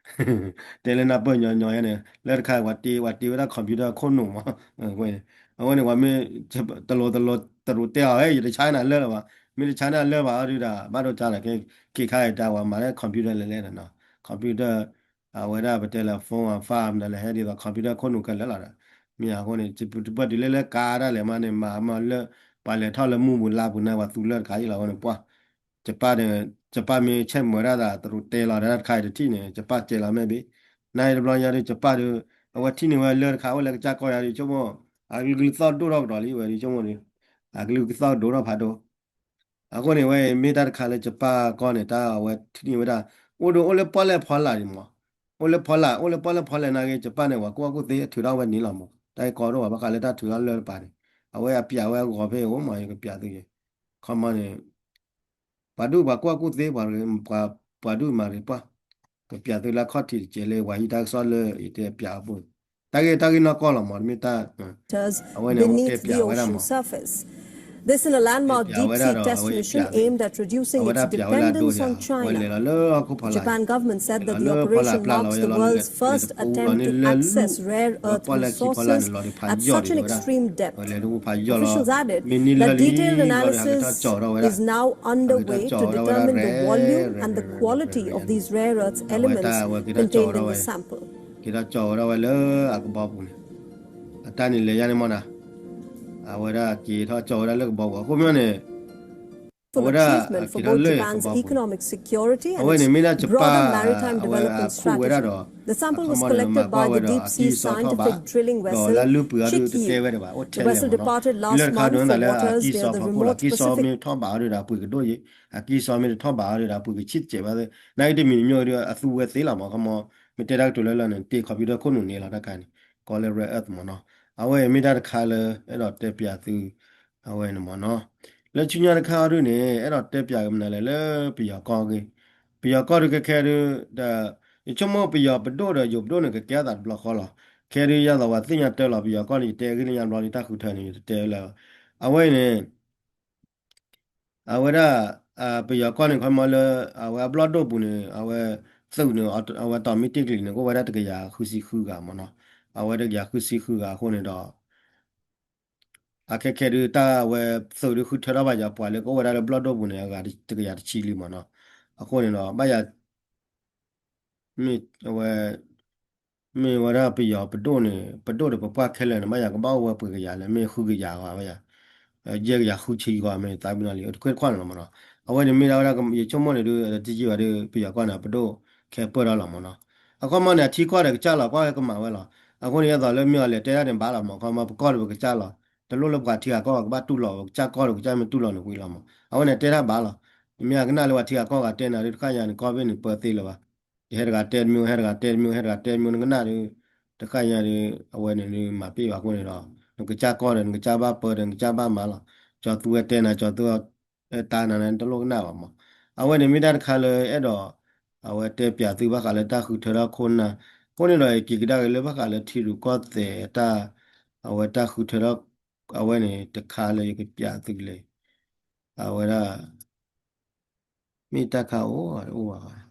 တဲလၢနၢ်ပၢၢ်ညီညီယါန့ၣ် လၢၢ်တခါ ပှၤတ့ ပှၤတ့ဝဲဒၣ် computer ခိၣ်နူာ်မး, အဝဲန့ၣ် အဝဲန့ၣ် ပှၤမ့ၢ် တလိၤတလိၤ တရူးတဲအီၤ ဟဲ ယတဆါနၤလၢၢ်လၢၤဘၣ်, မ့ၢ်တဆါနၤလၢၢ်ဘၣ်အီၤဒုဒီး ဘၣ်ဒိကါလီၤ က့ၤခါအံၤတၢ်ဝဲမၤလၢ computer လဲၤလဲၣ်ဒီးနီၤ computer အဝဲဒၣ်ပတဲလၢ phone အ farm ဒီးလဲၤဟဲဒ်သိး computer ခိၣ်နူာ်ခဲလၢာ်လီၤဒီး မ့ၢ်အဃိန့ၣ် ပတပၢၢ်တုၤလၢလၢကါဒၣ်လဲာ်မးန့ၣ် မၤမၤလၢ ပှၤလဲၤထီၣ်လၢမူပူၤလါပူၤန့ၣ် ပှၤသူလၢၢ်တခါအံၤလီၤ အဝဲန့ၣ်ပှၢ် ယပၢ်န့ၣ် ယပၢ်မ့ၢ်ဆဲးမၢၤဒၣ်သး တရူးတဲလီၤဒၣ်တခါအံၤတထံၣ်န့ၣ် ယပၢ်စဲးလီၤမဲာ်ဘ့ၣ်, နတဘျီညါဒု ယပၢ်ဒု အဝဲထံၣ်န့ၢ်ဝဲလၢၢ်တခါ အိၣ်လၢကစၢ်ကီၢ်ယါဒု ဆိကမိၣ် အကလုာ်ကလုာ်သီၣ်ဒိၣ်ထီၣ်ကဒီးလံဝဲဒု ဆိကမိၣ်ဒု အကလုာ်ကသီၣ်ဒိၣ်ထီၣ်ဖးဒိၣ် အဃိန့ၣ် ဝဲမ့ၢ်တၢ်တခါလၢယပၢ်ကီၢ်န့ၣ် တၢ်အဝဲထံၣ်န့ၢ်ဝဲဒၣ် အိၣ်ဒီးအိၣ်လၢပီၣ်လဲၣ်ဖီလာ်န့ၣ်မး, အိၣ်လၢဖီလာ် အိၣ်လၢပီၣ်လဲၣ်ဖီလာ်နာ်က့ ယပၢ်န့ၣ် ပှၤကူၣ်ဘၣ်ကူၣ်သ့ထုးထီၣ်ဝဲန့ၣ်လီၤမး, တၢ်အံၤကီဒိၣ်ဘၣ် ဘၣ်ဃးလၢတၢ်ထုးထီၣ်လၢၢ်တပၤန့ၣ် အဝဲအပျးဝဲအဂီၤဖဲအိၣ်မး ယကပျးသု ခီမီန့ၣ် ပှၤဒုးပှၤကူၣ်ဘၣ်ကူၣ်သ့ ပှၤဒုးမၤရံပှၢ်, ကပျးသုလၢခီၣ်ထံးတကဲးလၢ ပှၤဟံးတၢ်ကစီၣ်လၢယတဲပျးအပူၤ, တၢ်ဂ့ၢ်တၢ်ဂ့ၢ်နီၢ်ကီၢ်လီၤမး တမ့ၢ်တၢ် အဝဲန့ၣ် အဝဲတဲပျးဝဲဒၣ်မး This in a landmark deep sea test mission aimed at reducing its dependence on China. The Japan government said that the operation marks the world's first attempt to access rare earth resources at such an extreme depth. Officials added that detailed analysis is now underway to determine the volume and the quality of these rare earth elements contained in the sample. က့ၤထီၣ်ကၠီၣ်ဝဲဒၣ်ဝဲလၢအကဘီပူၤန့ၣ်, အတၢ်န့ၣ်လဲၤယါန့ၣ်မးနီၤ, အဝဲဒၣ်က့ၤထီၣ်ကၠီၣ်ဝဲဒၣ်လၢကဘီပူၤ အဃိမ့ၢ်န့ၣ် အဝဲဒၣ်က့ၤထီၣ်လၢကဘီပူၤ အဝဲန့ၣ်မ့ၢ်ဒၣ်ယပၢ် အဝဲအခိၣ်ဝဲဒၣ်ဒီး အခီမီန့ၣ်မၤကွၢ်ဝဲဒီးအကံၢ်စီထီၣ်ဘး ဒီးလၢအလုၢ်ပှ့ၤအီၤဒုးတတဲဝဲဒၣ်ဘၣ် အိၣ်ထဲလဲၣ်မးနီၤ, လၢတခါဒိးန့ၢ်သးလၢအကံၢ်စီဖီခိၣ်လီၤ အကံၢ်စီမ့ၢ်ထီၣ်ဘးအီၤဒုးဒီးအပှ့ၤကဒိၣ်ယဲၢ် အကံၢ်စီမ့ၢ်တထီၣ်ဘးအီၤဒုးဒီးအပှ့ၤကဆံၣ်စဲးဘၣ်သ့ၣ် နာ်က့တမံၤတမံၤဒုး အသူဝဲသ့လီၤမး အခီမီ မ့ၢ်တဲတၢ်ကတိၤလၢလၢန့ၣ် တ့ computer ခိၣ်နူာ်န့ၣ်လီၤတၢ်ခါန့ၣ် ကီးလၢ rare earth မးနီၤ, အဝဲမ့ၢ်တၢ်တခါလၢ အဲၣ်ဒိးတဲပျးသု အဝဲန့ၣ်မးနီၤ, လၢဆူညါတခါအီၤဒုးန့ၣ် အဲၣ်ဒိးတဲပျးကမနုၤလဲၣ်လၢပယီၤကီၢ်ဂ့ၢ်, ပယီၤကီၢ်ဒုးခဲခဲဒုး ဒီး ယဆိကမိၣ်ပယီၤပဒိၣ်ဒီးယိၤပဒိၣ်န့ၣ် ကကဲအသးတဘျီဃီလီၤ, ခဲဒုးယသးပှၤသ့ၣ်ညါတၢ်လီၤ ပယီၤကီၢ်န့ၣ် ယတဲဂ့ၢ်လၢညါဘျီလံတၢ်ဃုထၢန့ၣ် ယတတဲလၢ အဝဲအံၤန့ၣ် အဝဲဒၣ် ပယီၤကီၢ်န့ၣ် ခီမီလၢ အဝဲအဘျီၣ်ဒိၣ်ပူၤန့ၣ် အဝဲ သုးန့ၣ် အဝဲတီၢ်မံတ့ၢ်ကျံၤန့ၣ် ကအိၣ်ဝဲဒၣ်တကယၤဃုဆံဃုဂၤမးနီၤ, အဝဲတကယၤဃုဆံဃုဂၤအဃိန့ၣ်ဒီး အခဲခဲဒုးတၢ်ဝဲသုးဒုးဃုထၢထီၣ်ဘၣ်ယၤပှၤလၢကအိၣ်ဝဲဒၣ်လၢဘျီၣ်ဒိၣ်ပူၤန့ၣ် အဂၤတကယၤတဆံလံမးနီၤ, အဃိန့ၣ်ဒီး ဘၣ်ယၤ မ့ၢ်အဝဲ မ့ၢ်ဝဲဒၣ်ပယီၤပဒိၣ်န့ၣ် ပဒိၣ်ဒီးပပှၢ်ခဲလၢာ်န့ၣ် ဘၣ်ယၤကဘၣ်အိၣ်ဝဲပှဲၤကယၤလဲၣ် မ့ၢ်ဃုကယၤဂီၤဝဲယၤ ယဲၢ်ကယၤဃုဆံဂီၤမ့ၢ်သးမံနီၤလံ တခွဲတခွဲန့ၣ်လီၤမးနီၤ, အဝဲန့ၣ်မ့ၢ်ဒၣ်ဝဲဒၣ်ယဆိကမိၣ်န့ၣ်ဒုး တယံာ်ဘၣ်ဒုး ပယီၤကီၢ်န့ၣ် ပဒိၣ်ခဲပၢၢ်ထီၣ်လီၤမးနီၤ, အခီမီန့ၣ် အထံကီၢ်ဒီးကစၢ်လီၤ ကီၢ်ဟဲကမၤဝဲလီၤ, အဃိန့ၣ် ယသးလၢမ့ၢ်အီၤလဲၤတဲတၢ်န့ၣ်ဘၣ်လီၤမး အခီမီပကီၢ်ဒီးပကစၢ်လီၤ, တလိၣ်လၢပှၤထံဂၤကီၢ်ဂၤကဘၣ်တူၢ်လိာ် ပကစၢ်ကီၢ်ဒီးပကစၢ်မ့ၢ်တူၢ်လိာ်န့ၣ်ဝံၤလီၤမး, အဝဲန့ၣ်တဲတၢ်ဘၣ်လီၤ, မ့ၢ်အကနၣ်လၢပှၤထံဂၤကီၢ်ဂၤတဲနၤဒုး တဃၣ်ညါန့ၣ် ကီၢ်ဘ့ၣ်န့ၣ်ပၢသ့လၢၤဘၣ် ယဟဲတဂၤတဲတမံၤ ဟဲတဂၤတဲတမံၤ ဟဲတဂၤတဲတမံၤ နကနၣ်ဒီး တဃၣ်ညါဒီး အဝဲန့ၣ်ဒုးမၤပ့ၢ်ဘၣ်အဃိန့ၣ်ဒီး နကစၢ်ကီၢ်ဒီးနကစၢ်ဘၣ်ပၢဒီးနကစၢ်ဘၣ်မၤလီၤ, ကၠီၤသူဝဲတဲနၤ ကၠီၤသူတၢ်နၤန့ၣ် တလိၣ်ကနၣ်ဘၣ်မး, အဝဲန့ၣ်မ့ၢ်တၢ်တခါလၢအဲၣ်ဒိး အဝဲတဲပျးသုဘၣ်ဃးလၢတၢ်ဃုထၢထီၣ်ခိၣ်နၢ်, အဃိန့ၣ်ဒီးယက့ၤကဒါက့ၤလၢဘၣ်ဃးလၢထံရူၢ်ကီၢ်သဲးတၢ် အဝဲတၢ်ဃုထၢထီၣ် အဝဲန့ၣ်တခါလၢယကပျးသုလဲၣ်, အဝဲဒၣ် မ့ၢ်တၢ်ခါအိၣ် တအိၣ်ဘၣ်,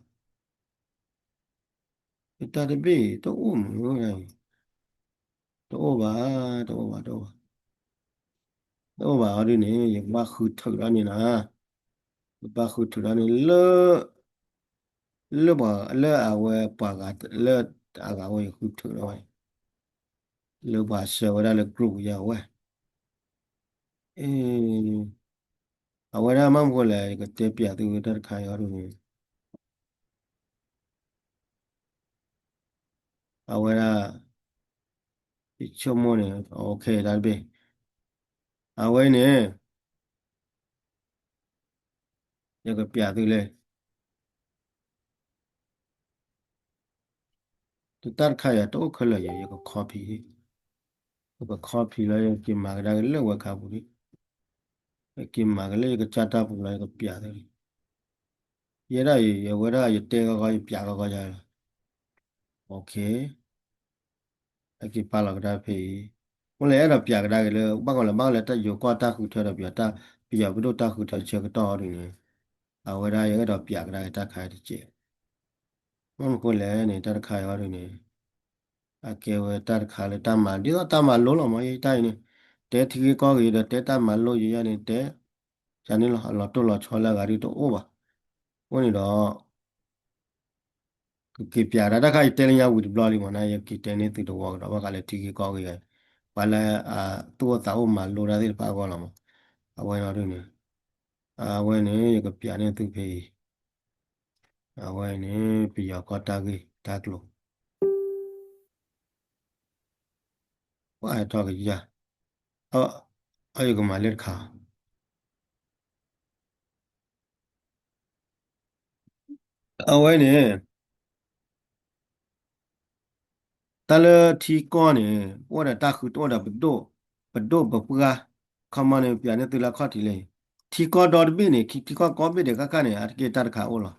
တၢ်တဘ့ၣ်တအိၣ်မး, တအိၣ်ဘၣ်, တအိၣ်ဘၣ်, တအိၣ်ဘၣ်, တအိၣ်ဘၣ်အီၤဒ်န့ၣ် ယကဘၣ်ဃုထၢထီၣ်န့ၣ်နီၤ, ယကဘၣ်ဃုထၢထီၣ်န့ၣ်လၢ လၢပှၤ လၢအဝဲပှၤဂၤ လၢအဂၤဝဲယဃုထၢထီၣ်ဝဲ, လၢပှၤဆှၢဝဲဒၣ်လၢ group ယၤဝဲ, အ အဝဲဒၣ်မ့ၢ်မနုၤလဲၣ် ယကတဲပျးသုတၢ်တခါအံၤအီၤဒ်န့ၣ် အဝဲဒၣ် ယဆိကမိၣ်န့ၣ် okay တၢ်တဘ့ၣ် အဝဲန့ၣ် ယကပျးသုလဲၣ် တၢ်တခါအံၤတအိၣ်ခဲလၢာ် ယက copy ယက copy လၢယက့ၤမၤကဒါက့ၤလၢ webcam ပူၤလံ ယက့ၤမၤကလဲၣ် ယကစၢ်တၢ်ပူၤလီၤ ယကပျးသုလံ ယဲဒၣ်အံၤ ယဝဲဒၣ်ယတဲဂီၤဂီၤ ယပျးဂီၤဂီၤယၤလီၤ okay အက့ၤပာ်လီၤကဒါဖဲအံၤ မ့ၢ်လၢအဲၣ်ဒိးပျးကဒါက့ၤလၢ ဘၣ်ကီးလၢ ဘၣ်ကီးလၢတၢ်ယိၤကီၢ်တၢ်ဃုထၢဒီး ပယီၤတၢ် ပယီၤပဒိၣ်တၢ်ဃုထၢဆၢကတီၢ်အီၤဒ်န့ၣ် အဝဲဒၣ်ယအဲၣ်ဒိးပျးကဒါက့ၤတၢ်ခါတက့ၢ် မ့ၢ်မနုၤလဲၣ်န့ၣ် တၢ်တခါအံၤအီၤဒ်န့ၣ် အကဲဝဲတၢ်တခါလၢတၢ်မၤ ဒ်သိးတၢ်မၤလိလီၤမး ယတၢ်အံၤန့ၣ် တဲထံဂ့ၢ်ကီၢ်ဂ့ၤဒီး တဲတၢ်မၤလိယယဲန့ၣ် တဲ ယန့ၣ်လီၤ အလီၤတိၢ်လီၤဆီလၢအဂၤဒ်တအိၣ်ဘၣ် အဃိန့ၣ်ဒီး ကက့ၤပျးတၢ် တၢ်ခါအံၤတဲလၢညါဝံၤတဘျီလံမး နယက့ၤတဲန့ၢ်သုတဝီကဒီး ဘၣ်ဃးလၢထံဂ့ၢ်ကီၢ်ဂ့ၤ ပှၤလၢ သူၣ်အိၣ်သးအိၣ်မၤလိတၢ်သ့ၣ်တဖၣ်အဂီၢ်လီၤမး အဝဲန့ၣ်ဒ်န့ၣ် အဝဲန့ၣ် ယကပျးန့ၢ်သုဖဲအံၤ အဝဲန့ၣ် ပယီၤကီၢ်တၢ်ဂ့ၢ်တၢ်ကျိၤ ပှၤဟဲထီၣ်ကယၢ် အယကမၤလၢတခါ အဝဲန့ၣ် တၢ်လၢထံကီၢ်န့ၣ် အိၣ်ဒီးတၢ်ဃုတအိၣ်ဒီးပဒိၣ်, ပဒိၣ်ပပှၢ်, ခီမီန့ၣ် ပျးန့ၢ်သုလၢခီၣ်ထံးလၢ ထံကီၢ်ဒီတဘ့ၣ်န့ၣ် ထံကီၢ်ကိးဘ့ၣ်ဒဲးဃၣ်ဃၣ်န့ၣ် အါတက့ၢ်တၢ်တခါအိၣ်လီၤ.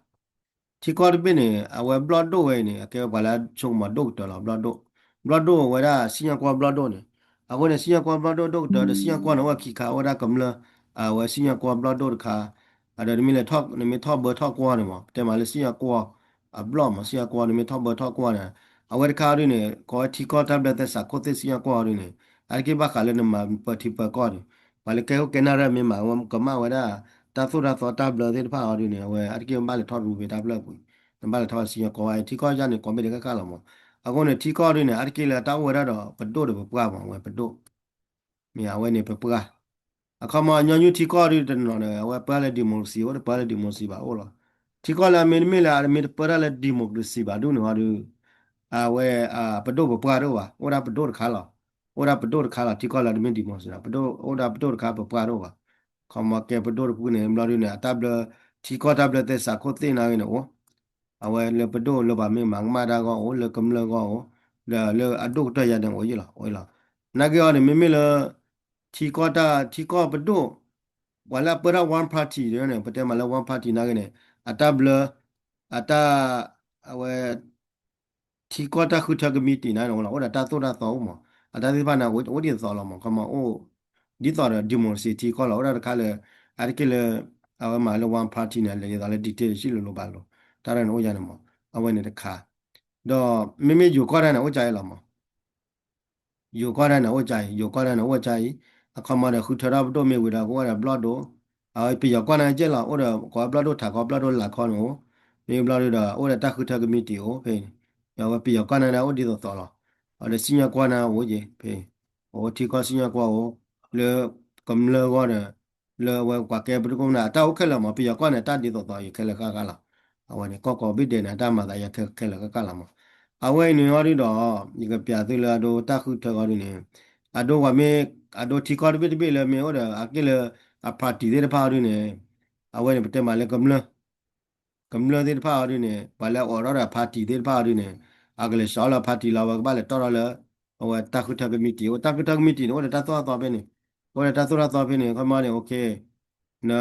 ထံကီၢ်တဘ့ၣ်န့ၣ် အဝဲဘျီၣ်ဒိၣ်ဝဲအံၤန့ၣ် အကဲဝဲပှၤလၢဆိကမိၣ်ဒိၣ်ကတၢၢ်လီၤ ဘျီၣ်ဒိၣ်, ဘျီၣ်ဒိၣ်ဝဲဒၣ်စံၣ်ညီၣ်ကွီၢ်ဘျီၣ်ဒိၣ်န့ၣ်, အဃိန့ၣ် စံၣ်ညီၣ်ကွီၢ်ဘျီၣ်ဒိၣ်ဒိၣ်ကတၢၢ်ဒီး စံၣ်ညီၣ်ကွီၢ်န့ၣ် အိၣ်ဝဲခံခါ အိၣ်ဝဲဒၣ်ကမျၢၢ် အဝဲစံၣ်ညီၣ်ကွီၢ်ဘျီၣ်ဒိၣ်တခါ, အဒီးနမ့ၢ်လဲၤထီၣ် နမ့ၢ်ထီၣ်ဘၢထီၣ်ကွီၢ်န့ၣ်မး ပတဲမးလၢစံၣ်ညီၣ်ကွီၢ်အဘျီၣ်မး စံၣ်ညီၣ်ကွီၢ် နမ့ၢ်ထီၣ်ဘၢထီၣ်ကွီၢ်န့ၣ်, အဝဲတခါအီၤဒ်န့ၣ် ကိးဝဲထံကီၢ်တၢ်ဘျၢသဲစးခိၣ်သ့ၣ်စံၣ်ညီၣ်ကွီၢ်အီၤဒ်န့ၣ်, အါတက့ၢ်ဘၣ်ဃးလၢနမၤပၢၤထံပၢၤကီၢ်န့ၣ်, ပှၤလၢကဲခိၣ်ကဲနၢ်ရၢၣ်မ့ၢ်မၤဝဲကမၣ်ဝဲဒၣ် တၢ်သိၣ်တၢ်သီတၢ်ဘျၢသ့ၣ်တဖၣ်အီၤဒ်န့ၣ် အဝဲအါတက့ၢ်ဘၣ်လဲၤထီၣ်ရူဝ့ၤတၢ်ဖျၢၣ်ပူၤ, နဘၣ်လဲၤထီၣ်ဝဲစံၣ်ညီၣ်ကွီၢ်ဝဲ ထံကီၢ်ယါန့ၣ် ကိးဘ့ၣ်ဒဲးဃၣ်ဃၣ်လီၤမး, အဃိန့ၣ် ထံကီၢ်ဒ်န့ၣ် အါတက့ၢ်လၢတၢ်အိၣ်ဝဲဒၣ်ဒီးပဒိၣ်ဒီးပပှၢ်မး အဝဲပဒိၣ် မ့ၢ်အဝဲန့ၣ်ပပှၢ်, အခီမီညီနုၢ်ထံကီၢ်ဒ်တနီၤန့ၣ် အဝဲပၢတၢ်လၢ democracy အိၣ် တပၢတၢ်လၢ democracy ဘၣ်အိၣ်လီၤ. ထံကီၢ်လၢအမ့တမ့ၢ်လၢအမ့ၢ်တပၢတၢ်လၢ democracy ဘၣ်ဒ်န့ၣ်အီၤဒီး အဝဲ ပဒိၣ်ပပှၢ်တအိၣ်ဘၣ် အိၣ်ဒၣ်ပဒိၣ်တခါလီၤ. အိၣ်ဒၣ်ပဒိၣ်တခါလီၤ ထံကီၢ်လၢတမ့ၢ် democracy ဒီး ပဒိၣ်အိၣ်ဒၣ်ပဒိၣ်တခါ ပပှၢ်တအိၣ်ဘၣ်. ခီမီကဲပဒိၣ်တဖုန့ၣ် ဘျီဒ်န့ၣ် အတၢ်ဘျၢ ထံကီၢ်တၢ်ဘျၢသဲစးခိၣ်သ့ၣ်နၤဂ့ၤန့ၣ်အိၣ် အဝဲလၢပဒိၣ်လၢပှၤမ့ၢ်မၤကမၣ်တၢ်ဂီၢ်အိၣ် လၢကမျၢၢ်ဂီၢ်အိၣ် ဒီးလၢအဒိၣ်ကတၢၢ်ယါန့ၣ်အိၣ်ယံၤလီၤ အိၣ်လီၤ. နာ်က့အီၤန့ၣ် မ့မ့ၢ်လၢ ထံကီၢ်တၢ် ထံကီၢ်ပဒိၣ် ပှၤလၢအပၢတၢ် one party န့ၣ် ပတဲမးလၢ one party နာ်က့န့ၣ် အတၢ်ဘျၢ အတၢ် အဝဲ ထံကီၢ်တၢ်ဃုထၢကမံးတံာ်န့ၣ်အိၣ်လီၤ အိၣ်ဒီးတၢ်သိၣ်တၢ်သီအိၣ်မး အတၢ်သ့ၣ်တဖၣ်န့ၣ် အိၣ်ဒ်သိးလီၤမး ခီမီအိၣ် ဒ်သိးဒီး democracy ထံကီၢ်လီၤ အိၣ်ဒၣ်တခါလၢ အါတက့ၢ်လၢ အဝဲမၤလၢ one party န့ၣ် လဲၤဒ်သိးလၢ dictatorship လၢလိၤဘၣ်လိၤ တၢ်ရဲၣ်န့ၣ်အိၣ်ယါန့ၣ်မး အဝဲန့ၣ်တခါ ဒီးမ့မ့ၢ်ယိၤကီၢ်တၢ်န့ၣ် အိၣ်ကါအံၤလီၤမး ယိၤကီၢ်တၢ်န့ၣ်အိၣ်ကါအံၤ ယိၤကီၢ်တၢ်န့ၣ်အိၣ်ကါအံၤ အခီမီဒီးဃုထၢထီၣ်ပဒိၣ်မ့ၢ်ဝံၤဒီး ကအိၣ်ဝဲဒၣ်ဘျီၣ်ဒိၣ် အဝဲပယီၤကီၢ်န့ၣ်ကဲလီၤ အိၣ်ဒီးကိးဘျီၣ်ဒိၣ်ထးခီ ဘျီၣ်ဒိၣ်လးခီန့ၣ်အိၣ် မ့ၢ်ဘျီၣ်ဒိၣ်ဒီး အိၣ်ဒီးတၢ်ဃုထၢကမံးတံာ်အိၣ်ဖဲန့ၣ် ဒီးအဝဲပယီၤကီၢ်န့ၣ်ဒၣ်အိၣ်ဒ်သိးသိးလီၤ အဝဲဒီးစံၣ်ညီၣ်ကွီၢ်န့ၣ်အိၣ်က့ၤ ဖဲ အိၣ်ထံကီၢ်စံၣ်ညီၣ်ကွီၢ်အိၣ် လၢကမျၢၢ်ဂီၢ်ဒီး လၢအဝဲပှၤကဲပဒိၣ်ကိးမုၢ်နၤ အတၢ်အိၣ်ခဲလၢာ်မး ပယီၤကီၢ်န့ၣ် တၢ်ဒ်သိးသိးယခဲလၢာ်ဃၣ်ဃၣ်လီၤ အဝဲန့ၣ် ကီၢ်ကိးဘ့ၣ်ဒဲးန့ၣ် အတၢ်မၤသးယဲခဲလၢာ်ဃၣ်ဃၣ်လီၤမး အဝဲအံၤန့ၣ်အီၤဒုဒီး ယကပျးသုလၢအဒိတၢ်ဃုထၢအီၤဒုန့ၣ် အဒိပှၤမ့ၢ် အဒိထံကီၢ်တဘ့ၣ်တဘ့ၣ်လၢမ့ၢ်အိၣ်ဒီး အက့ၢ်လၢ အ party သ့ၣ်တဖၣ်အီၤဒုန့ၣ် အဝဲန့ၣ်ပတဲမးလၢကမျၢၢ် ကမျၢၢ်သ့ၣ်တဖၣ်အီၤဒုန့ၣ် ပှၤလၢအအိးထီၣ်ဒီး party သ့ၣ်တဖၣ်အီၤဒုန့ၣ် အကလဲၤစးလီၤ party လီၤ အဝဲကဘၣ်လဲၤတီၣ်ထီၣ်လၢ အဝဲတၢ်ဃုထၢကမံးတံာ် အိၣ်တၢ်ဃုထၢကမံးတံာ်န့ၣ် အိၣ်ဒီးတၢ်သိၣ်တၢ်သီဖဲန့ၣ် အိၣ်ဒီးတၢ်သိၣ်တၢ်သီဖဲန့ၣ် ခီမီန့ၣ် okay န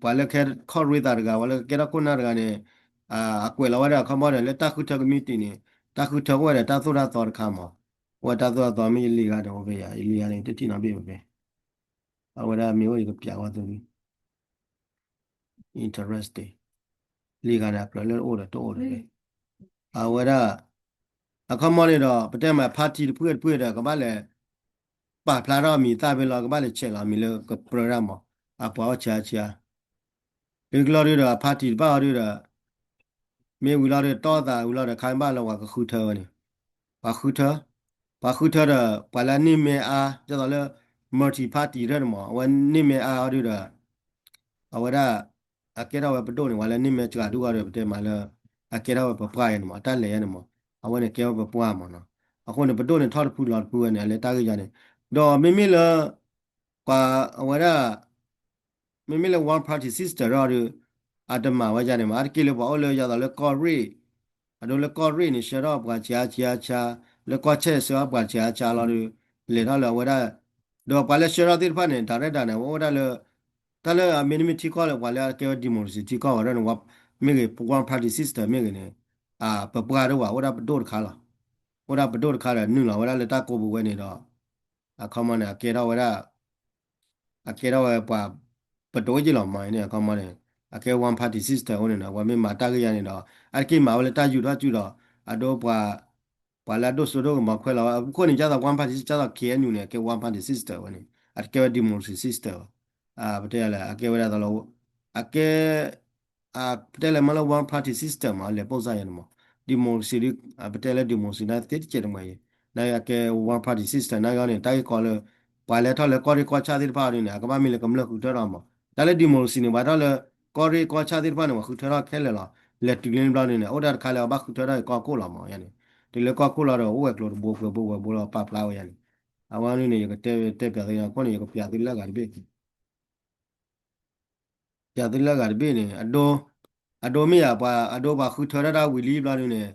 ပှၤလၢခဲခီၣ်ရ့သးတဂၤ ပှၤလၢကကဲထီၣ်ခိၣ်နၢ်တဂၤန့ၣ် အကွဲးလီၤဝဲဒၣ်ခီမီဒီး လၢတၢ်ဃုထၢကမံးတံာ်န့ၣ် တၢ်ဃုထၢအိၣ်ဝဲဒီးတၢ်သိၣ်တၢ်သီတခါမး အိၣ်ဝဲတၢ်သိၣ်တၢ်သီမ့ၢ်ယလံၤဂၤန့ၣ် အိၣ်ဖဲယၤ ယလံၤဂၤန့ၣ် တထံၣ်နီတဘ့ၣ်ဖဲ အဝဲဒၣ်မ့ၢ်အိၣ်ယကပျးဝဲသု interesting လံာ်ဂၤန့ၣ် အကြၢးလၢအိၣ်ဒီးတအိၣ်ဒီး အဝဲဒၣ် အခီမီန့ၣ်ဒီး ပတဲမး party တဖုတဖုဒီး ကဘၣ်လဲၤ ပာ်ဖျါထီၣ်အမံၤသၣ်ဖဲလီၤ ကဘၣ်လဲၤဆဲးလီၤအမံၤလၢကပြၢတၢ်မး အပှၤအိၣ်ဆါဆါ လၢကလီၤဒုဒီး party တဖၣ်အီၤဒုဒီး မ့ၢ်ဝံၤလီၤဒီး တီၢ်သးဝံၤလီၤဒီး ခါဘၣ်လၢပှၤကဃုထၢဝဲန့ၣ် ပှၤဃုထၢ ပှၤဃုထၢဒီး ပှၤလၢအန့ၢ်မဲအါ ဒ်သိးလၢ multi party တၢ်န့ၣ်မး အဝဲန့ၢ်မဲအါအီၤဒုဒီး အဝဲဒၣ် အကဲထီၣ်ဝဲပဒိၣ်န့ၣ် ပှၤလၢန့ၢ်မဲာ်စှၤဒူၣ်ဂီၢ်ဒီး ပတဲမးလၢ အကဲထီၣ်ဝဲပပှၢ်ယဲန့ၣ်မး အတၢ်လဲၤယဲန့ၣ်မး အဝဲန့ၣ်ကဲဝဲပပှၢ်မးနီၤ. အဃိန့ၣ် ပဒိၣ်န့ၣ်ထီၣ်တဖုလီၤတဖုဝဲန့ၣ် အလဲၤတၢ်ဂ့ၢ်ယါန့ၣ် ဒီးမ့မ့ၢ်လၢ ပှၤအဝဲဒၣ် မ့မ့ၢ်လၢ one party system ဒီး အတမၤဝဲယါန့ၣ်မး အါတက့ၢ်လၢပှၤအိၣ်လၢယၤသိးလၢကီၢ်ရ့ၣ် အဒိလၢကီၢ်ရ့ၣ်န့ၣ် ဆှၢထီၣ်ပှၤဆံးအါဆံးအါဆါ လၢကီၢ်ဆဲၣ်ဆှၢထီၣ်ပှၤဆံးအါဆါလီၤဒီး လဲၤထီၣ်လၢအဝဲဒၣ် ဒီးပှၤလၢဆှၢထီၣ်သ့ၣ်တဖၣ်န့ၣ် direct န့ၣ် အဝဲအိၣ်ဝဲဒၣ်လၢ တၢ်လၢအမ့တမ့ၢ်ထံကီၢ်လၢပှၤလၢအကဲဝဲ democracy ထံကီၢ်ဝဲဒၣ်န့ၣ် မ့ၢ်ဂ့ၤ one party system မ့ၢ်ဂ့ၤန့ၣ် ပပှၢ်ဒိၣ်ဘၣ် အိၣ်ဒၣ်ပဒိၣ်တခါလီၤ. အိၣ်ဒၣ်ပဒိၣ်တခါဒီးနုာ်လီၤဝဲဒၣ်လၢတၢ်ကိးပူၤဝဲန့ၣ်ဒီး အခီမီန့ၣ် အကဲထီၣ်ဝဲဒၣ် အကဲထီၣ်ဝဲပှၤ ပတိၢ်က့လီၤမးန့ၣ် အခီမီန့ၣ် အကဲ one party system အိၣ်န့ၣ်ဒီး ပှၤမ့ၢ်မၤတၢ်ဂ့ၢ်ယါန့ၣ်ဒီး အါတက့ၢ်မၤဝဲလၢတၢ်ယူးထီၣ်စုဒီး အဒိပှၤ ပှၤလၢအဒိၣ်စိဒိၣ်ကမီၤခွဲလီၤဝဲ အခိၣ်န့ၣ် ကၢ်သိး one party system ကၢ်သိး K N U န့ၣ် အကဲ one party system ဝဲန့ၣ် အတကဲဝဲ democracy system ဘၣ်. ပတဲလဲၣ် အကဲဝဲဒၣ်သိးလီၤ အကဲ ပတဲလဲၣ်မ့ၢ်လၢ one party system မး လဲၤပိၢ်စၢ်ယဲန့ၣ်မး democracy ဒ် ပတဲလၢ democracy န့ၣ်သ့တကဲးတမှဲၤယဲ နအကဲ one party system နဂီၢ်န့ၣ် တၢ်ဂ့ၢ်ကီလၢ ပှၤလဲၤထီၣ်လၢကီၢ်ရ့ၣ်ကီၢ်ဆၣ်သ့ၣ်တဖၣ်အီၤဒ်န့ၣ် အကဘၣ်မ့ၢ်လၢကမျၢၢ်ဃုထၢထီၣ်မး တၢ်လၢ democracy န့ၣ် ပှၤထီၣ်လၢ ကီၢ်ရ့ၣ်ကီၢ်ဆၣ်သ့ၣ်တဖၣ်န့ၣ် ပှၤဃုထၢထီၣ်ခဲလၢာ်လီၤ. လဲၤတုၤလၢန့ၣ်ဘျီဒ်န့ၣ် အိၣ်ဒၣ်တခါလၢအဘၣ်ဃုထၢထီၣ်ကီၢ်ခိၣ်လီၤမးယဲန့ၣ် တုၤလၢကီၢ်ခိၣ်လီၤဒီး အိၣ်ဝဲၤကျိၤတဘိပှဲၤဘိဝဲၤဘိလီၤပာ်ဖျါဝဲယဲန့ၣ် အဝဲန့ၣ်န့ၣ် ယကတဲတဲပၠးသုအခိၣ်န့ၣ် ယကပၠးသုလၢအဂၤတဘ့ၣ် ပၠးသုလၢအဂၤတဘ့ၣ်န့ၣ် အဒိ အဒိမ့ၢ်ယၤပှၤ အဒိပှၤဃုထၢထီၣ်တၢ်ဝံၤလံဘျီဒ်န့ၣ်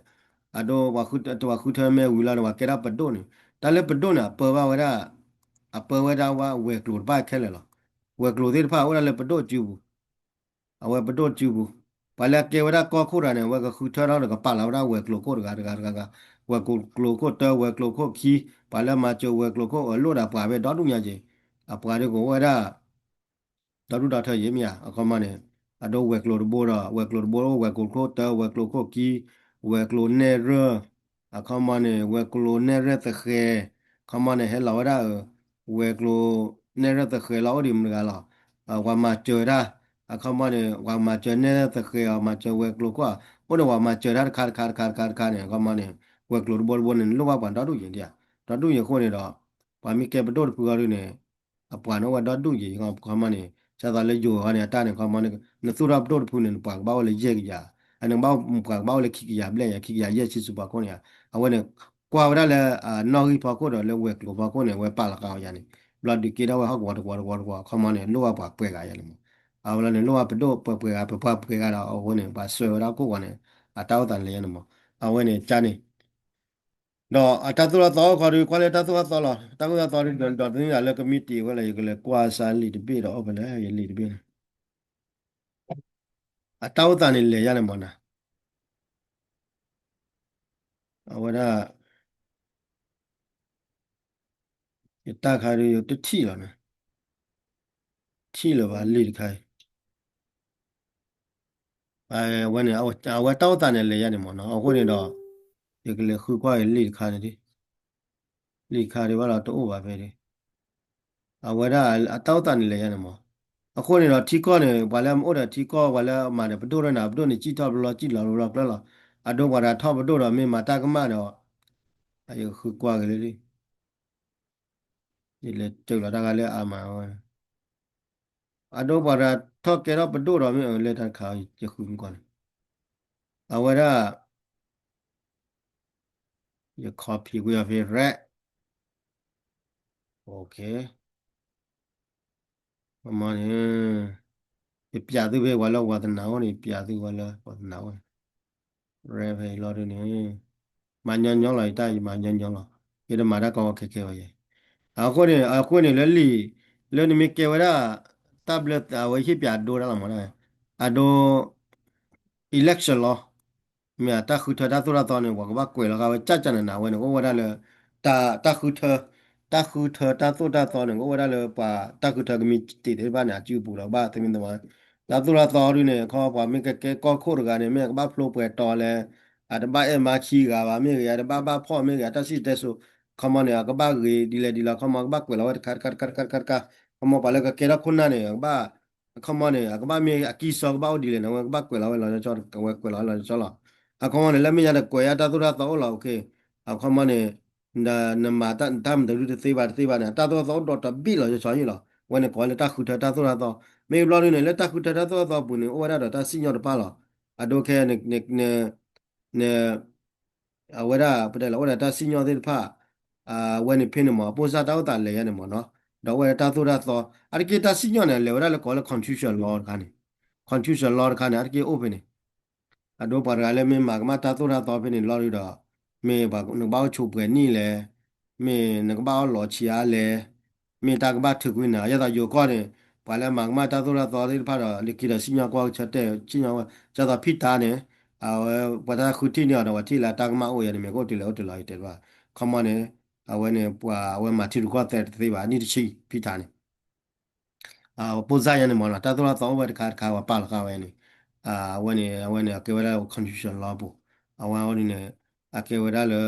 အဒိပှၤဃုထၢ ပှၤဃုထၢမဲာ်ဝံၤလီၤန့ၣ် ပှၤကဲထီၣ်ပဒိၣ်န့ၣ် တၢ်လၢပဒိၣ်န့ၣ် အပၢဘၣ်ဝဲဒၣ် အပၢဝဲဒၣ်ဝဲဝဲၤကျိၤတဖၣ်ခဲလၢာ်လီၤ. ဝဲၤကျိၤသ့ၣ်တဖၣ်အိၣ်ဒၣ်လၢပဒိၣ်စုပူၤ အဝဲပဒိၣ်စုပူၤ ပှၤလၢအကဲဝဲဒၣ်ကီၢ်ခိၣ်တဂၤန့ၣ် အဝဲကဃုထၢထီၣ်ဒီးကပာ်လီၤဝဲဒၣ်ဝဲၤကျိၤခိၣ်တဂၤတဂၤတဂၤတဂၤ ဝဲၤကျိၤခိၣ်တၢ ဝဲၤကျိၤခိၣ်ခံ ပှၤလၢမၤစၢၤဝဲၤကျိၤခိၣ်အလိၣ်ဒီးပှၤဖဲဒီဒူၣ်ညါက့ၤ အပှၤဒ်ကအိၣ်ဝဲဒၣ် ဒီဒူၣ်ဒီထၢယဲၢ်မ့ၢ်ဧါ အခီမီန့ၣ် အဒိဝဲၤကျိၤတဘိဒီး ဝဲၤကျိၤတဘိ ဝဲၤကျိၤခိၣ်တၢ ဝဲၤကျိၤခိၣ်ခံ ဝဲၤကျိၤနဲၣ်ရၢၢ် အခီမီန့ၣ် ဝဲၤကျိၤနဲၣ်ရၢၢ်သဃဲၤ အခီမီန့ၣ် ဟဲလီၤဝဲဒၣ် ဝဲၤကျိၤနဲၣ်ရၢၢ်သဃဲၤလီၤ အိၣ်ဒံးမတၤတဂၤလီၤ ပှၤမၤစၢၤတၢ် အခီမီန့ၣ် ပှၤမၤစၢၤနဲၣ်ရၢၢ်သဃဲၤအီၤ မၤစၢၤဝဲၤကျိၤခိၣ် အိၣ်န့ၣ် ပှၤမၤစၢၤတၢ်တခါတခါတခါတခါန့ၣ် အခီမီန့ၣ် ဝဲၤကျိၤတဘိတဘိန့ၣ် နလိၣ်ဘၣ်ပှၤဒီဒူၣ်ယဲၢ်ဒံးဧါ ဒီဒူၣ်ယဲၢ်အဃိန့ၣ်ဒီး ပှၤမ့ၢ်ကဲပဒိၣ်တဖုဃီဒ်န့ၣ် အပှၤန့ၣ်အိၣ်ဝဲဒီဒူၣ်ယဲၢ် ခီမီန့ၣ် ကၢ်သိးလၢယိၤအီၤန့ၣ် အတၢ်န့ၣ် ခီမီန့ၣ် နသူၣ်ထီၣ်ပဒိၣ်တဖုန့ၣ် နပှၤကဘၣ်အိၣ်လၢယဲၢ်ကယၤ အန့ၣ်ဘၣ်ပှၤကဘၣ်အိၣ်လၢခံကယၤဘျဲၣ်ယဲၢ် ခံကယၤယဲၢ်ဆံဆူဖီခိၣ်န့ၣ် အဝဲန့ၣ် ကွၢ်ဝဲဒၣ်လၢ နီၣ်ဂံၢ်ဖီခိၣ်ဒီး လၢဝဲၤကျိၤဖီခိၣ်န့ၣ် ဝဲပာ်လီၤဃာ်အီၤယၤန့ၣ် ဘျီဒုးက့ထီၣ်ဝဲဟီၣ်ကဝီၤတကဝီၤတကဝီၤတကဝီၤ ခီမီန့ၣ် လိၣ်ဘၣ်ပှၤပှဲၤဂၤယၤန့ၣ်မး အဝဲလီၤန့ၣ် လိၣ်ဘၣ်ပဒိၣ်ပှဲၤပှဲၤဂၤ ပပှၤပှဲၤဂၤဒီး အဝဲန့ၣ် ပှၤဆှၢဝဲဒၣ်ကိၣ်ဂီၤန့ၣ် အတၢ်အိၣ်သးန့ၣ်လဲၣ်ယၤန့ၣ်မး အဝဲန့ၣ်ကန့ၣ် ဒီးအတၢ်သိၣ်တၢ်သီအိၣ်ခီဒီး ကွၢ်လၢတၢ်သိၣ်တၢ်သီလီၤ. တၢ်သိၣ်တၢ်သီဒီး ဒီးတနံၣ်လၢကမံးတံာ်ဝဲလၢ ယကလဲၤကွၢ်စၢ်လံာ်တဘ့ၣ်ဒီး အိၣ်ဖဲလဲၣ် ယလံာ်တဘ့ၣ်န့ၣ် အတၢ်အိၣ်သးန့ၣ်လဲၤယါန့ၣ်မးနၤ အဝဲဒၣ် ယတၢ်ခါဒီး ယတထံၣ်လီၤနၤ ထံၣ်လၢၤဘၣ်လံာ်တခါအံၤ အဝဲန့ၣ် အဝဲတၢ်အိၣ်သးန့ၣ်လဲၤယါန့ၣ်မးနီၤ အဃိန့ၣ်ဒီး ယကလဲၤဃုကွၢ်လံာ်တခါန့ၣ်ဒ် လံာ်တခါဒ်ဘၣ်ဒီးတအိၣ်ဘၣ်ဖဲဒ် အဝဲဒၣ်အတၢ်အိၣ်သးန့ၣ်လဲၤယါန့ၣ်မး အဃိန့ၣ်ဒီး ထံကီၢ်န့ၣ် ပှၤလၢအအိၣ်ဒီးထံကီၢ် ပှၤလၢအမၤဒီးပဒိၣ်ဒီးန့ၣ် ပဒိၣ်န့ၣ် စံၣ်ထီၣ်ဘျီစံၣ်လီၤဘျီကျၢၤလီၤ အဒိပှၤတဂၤထီၣ်ပဒိၣ်ဒီးမ့ၢ်မၤတၢ်ကမၣ်ဒီး ယကဃုကွၢ်က့ၤလံ ယလဲၤစၢၤလီၤတၢ်ဂၤလၢအမၤဝဲ အဒိပှၤတဂၤထီၣ်ကဲထီၣ်ပဒိၣ်ဒီးမ့ၢ်အၢလၢတၢ်တခါ ယဃုမုၢ်ကီၢ်န့ၣ် အဝဲဒၣ် ယ copy ကွံာ်အီၤဖဲ ရဲၣ် OK မ့ၢ်န့ၣ် ယပျးသုဖဲပှၤလၢဝါသနာအိၣ်န့ၣ် ယပျးသုပှၤလၢဝါသနာအိၣ်န့ၣ် ရဲၣ်ဖဲအံၤလီၤဒ်န့ၣ် မၤညီညီလီၤ ယတၢ်ယမၤညီညီလီၤ ယတမၤတၢ်ကီကီခဲခဲဘၣ်ယဲ အဃိန့ၣ် အဃိန့ၣ်လၢလံာ် လၢနမ့ၢ်ကဲဝဲဒၣ် တၢ်ဘျၢ အဝဲဟ့ၣ်ပျးဒိတၢ်လီၤမး အဒိ election လီၤ မ့ၢ်တၢ်ဃုထၢတၢ်သိၣ်တၢ်သီန့ၣ် ပှၤကဘၣ်ကွဲးလီၤဃာ်ဝဲ ကၢ်ကၢ်နးနးဝဲန့ၣ် ကအိၣ်ဝဲဒၣ်လၢ တၢ်ဃုထၢ တၢ်ဃုထၢတၢ်သိၣ်တၢ်သီန့ၣ် ကအိၣ်ဝဲဒၣ်လၢပှၤတၢ်ဃုထၢကမံးတံာ်သ့ၣ်တဖၣ်န့ၣ် အစုပူၤလီၤ ကဘၣ်သမံသမိး တၢ်သိၣ်တၢ်သီဒ်န့ၣ် ခီပှၤမ့ၢ်ကကဲကီၢ်ခိၣ်တဂၤန့ၣ် မ့ၢ်အကဘၣ်ဖျိပှဲၤတီၤလဲၣ် အတဘၣ်အဲၣ်မါခံဂၤဘၣ်မ့ၢ်ဂ့ၤ အတဘၣ်ဘၣ်ဖှီၣ်မ့ၢ်ဂ့ၤ အတၢ်စံၣ်တဲစိၤ ခီမီန့ၣ် အကဘၣ်ဂ့ၤဒ်လဲၣ်ဒ်လဲၣ် ခီမီကဘၣ်ကွဲးလီၤဝဲတခါတခါတခါတခါတခါ ခီမီပှၤလၢကကဲထီၣ်ခိၣ်နၢ်န့ၣ် ကဘၣ် အခီမီန့ၣ် အကဘၣ်မ့ၢ်အကံၢ်စီကဘၣ်အိၣ်ဒ်လဲၣ်န့ၣ် အဝဲကဘၣ်ကွဲးလီၤဝဲလီၤ အဝဲကွဲးလီၤဝဲလီၤဆီလီၤ. အခီမီန့ၣ် လၢမ့ၢ်ညါတကွဲးယါတၢ်သိၣ်တၢ်သီအိၣ်လီၤ အခီမီန့ၣ် နမၤတၢ်မတၤဒုတသ့ဘၣ်တသ့ဘၣ်န့ၣ် တၢ်သိၣ်တၢ်သီအိၣ်ဒီးတဘ့ၣ်လီၤဆီဆီယံလီၤ. အဝဲန့ၣ်ကိးလၢတၢ်ဃုထၢတၢ်သိၣ်တၢ်သီ မ့ၢ်ဘျီဒုန့ၣ် လၢတၢ်ဃုထၢတၢ်သိၣ်တၢ်သီအပူၤန့ၣ် အိၣ်ဝဲဒၣ်ဒီးတၢ်စံၣ်ညီၣ်တဖၣ်လီၤ. အဒိခဲ န န အဝဲဒၣ် ပတဲလီၤ အိၣ်ဒီးတၢ်စံၣ်ညီၣ်သ့ၣ်တဖၣ် အဝဲန့ၣ်ဖဲန့ၣ်မ့ၢ် အပိၢ်စၢ်တၢ်အိၣ်သးလဲၤယါန့ၣ်မ့ၢ်နီၤ, ဒီးအိၣ်ဝဲဒၣ်တၢ်သိၣ်တၢ်သီ အါတက့ၢ်တၢ်စံၣ်ညီၣ်န့ၣ် လဲၤဝဲဒၣ်လၢကိးလၢ constitution law တခါန့ၣ်, constitution law တခါန့ၣ် အါတက့ၢ်အိၣ်ဖဲန့ၣ် အဒိပှၤတဂၤလၢမ့ၢ်မၤကမၣ်တၢ်သိၣ်တၢ်သီဖဲန့ၣ်လီၤဒုဒီး မ့ၢ်နကဘၣ်အိၣ်ဆိးပှဲၤနံၣ်လဲၣ်, မ့ၢ်နကဘၣ်အီၣ်လီၤဆံးအါလဲၣ်, မ့ၢ်တၢ်ကဘၣ်ထုးကွံာ်နၤ, ဒ်သိးယိၤကီၢ်န့ၣ် ပှၤလၢမၤကမၣ်တၢ်သိၣ်တၢ်သီသ့ၣ်တဖၣ်ဒီး လၢခံဒီးစံၣ်ညီၣ်ကွီၢ်ကဆၢတဲာ် စံၣ်ညီၣ်ကွီၢ် ဒ်သိးဖံးတၢ်န့ၣ် အဝဲ ပှၤတၢ်ဃုထံၣ်န့ၢ်အီၤဒီး ပှၤထံၣ်လၢတၢ်ကမၣ်အိၣ်ယါန့ၣ် မ့ၢ်ကအိၣ်တုၤလဲၣ်အိၣ်တုၤလီၤယတဲဘၣ်, ခီမီန့ၣ် အဝဲန့ၣ် ပှၤအဝဲမၤထံရူၢ်ကီၢ်သဲးတသ့ဘၣ် နံၣ်တဆံဖံးတၢ်န့ၣ် ပိၢ်စၢ်ယါန့ၣ်မ့ၢ်နီၤ, တၢ်သိၣ်တၢ်သီအိၣ်ဝဲတခါတခါ ပှၤပာ်လီၤဃာ်ဝဲန့ၣ်, အဝဲန့ၣ် အဝဲန့ၣ် အကဲဝဲဒၣ် constitution law ပူၤ, အဝဲန့ၣ် အကဲဝဲဒၣ်လၢ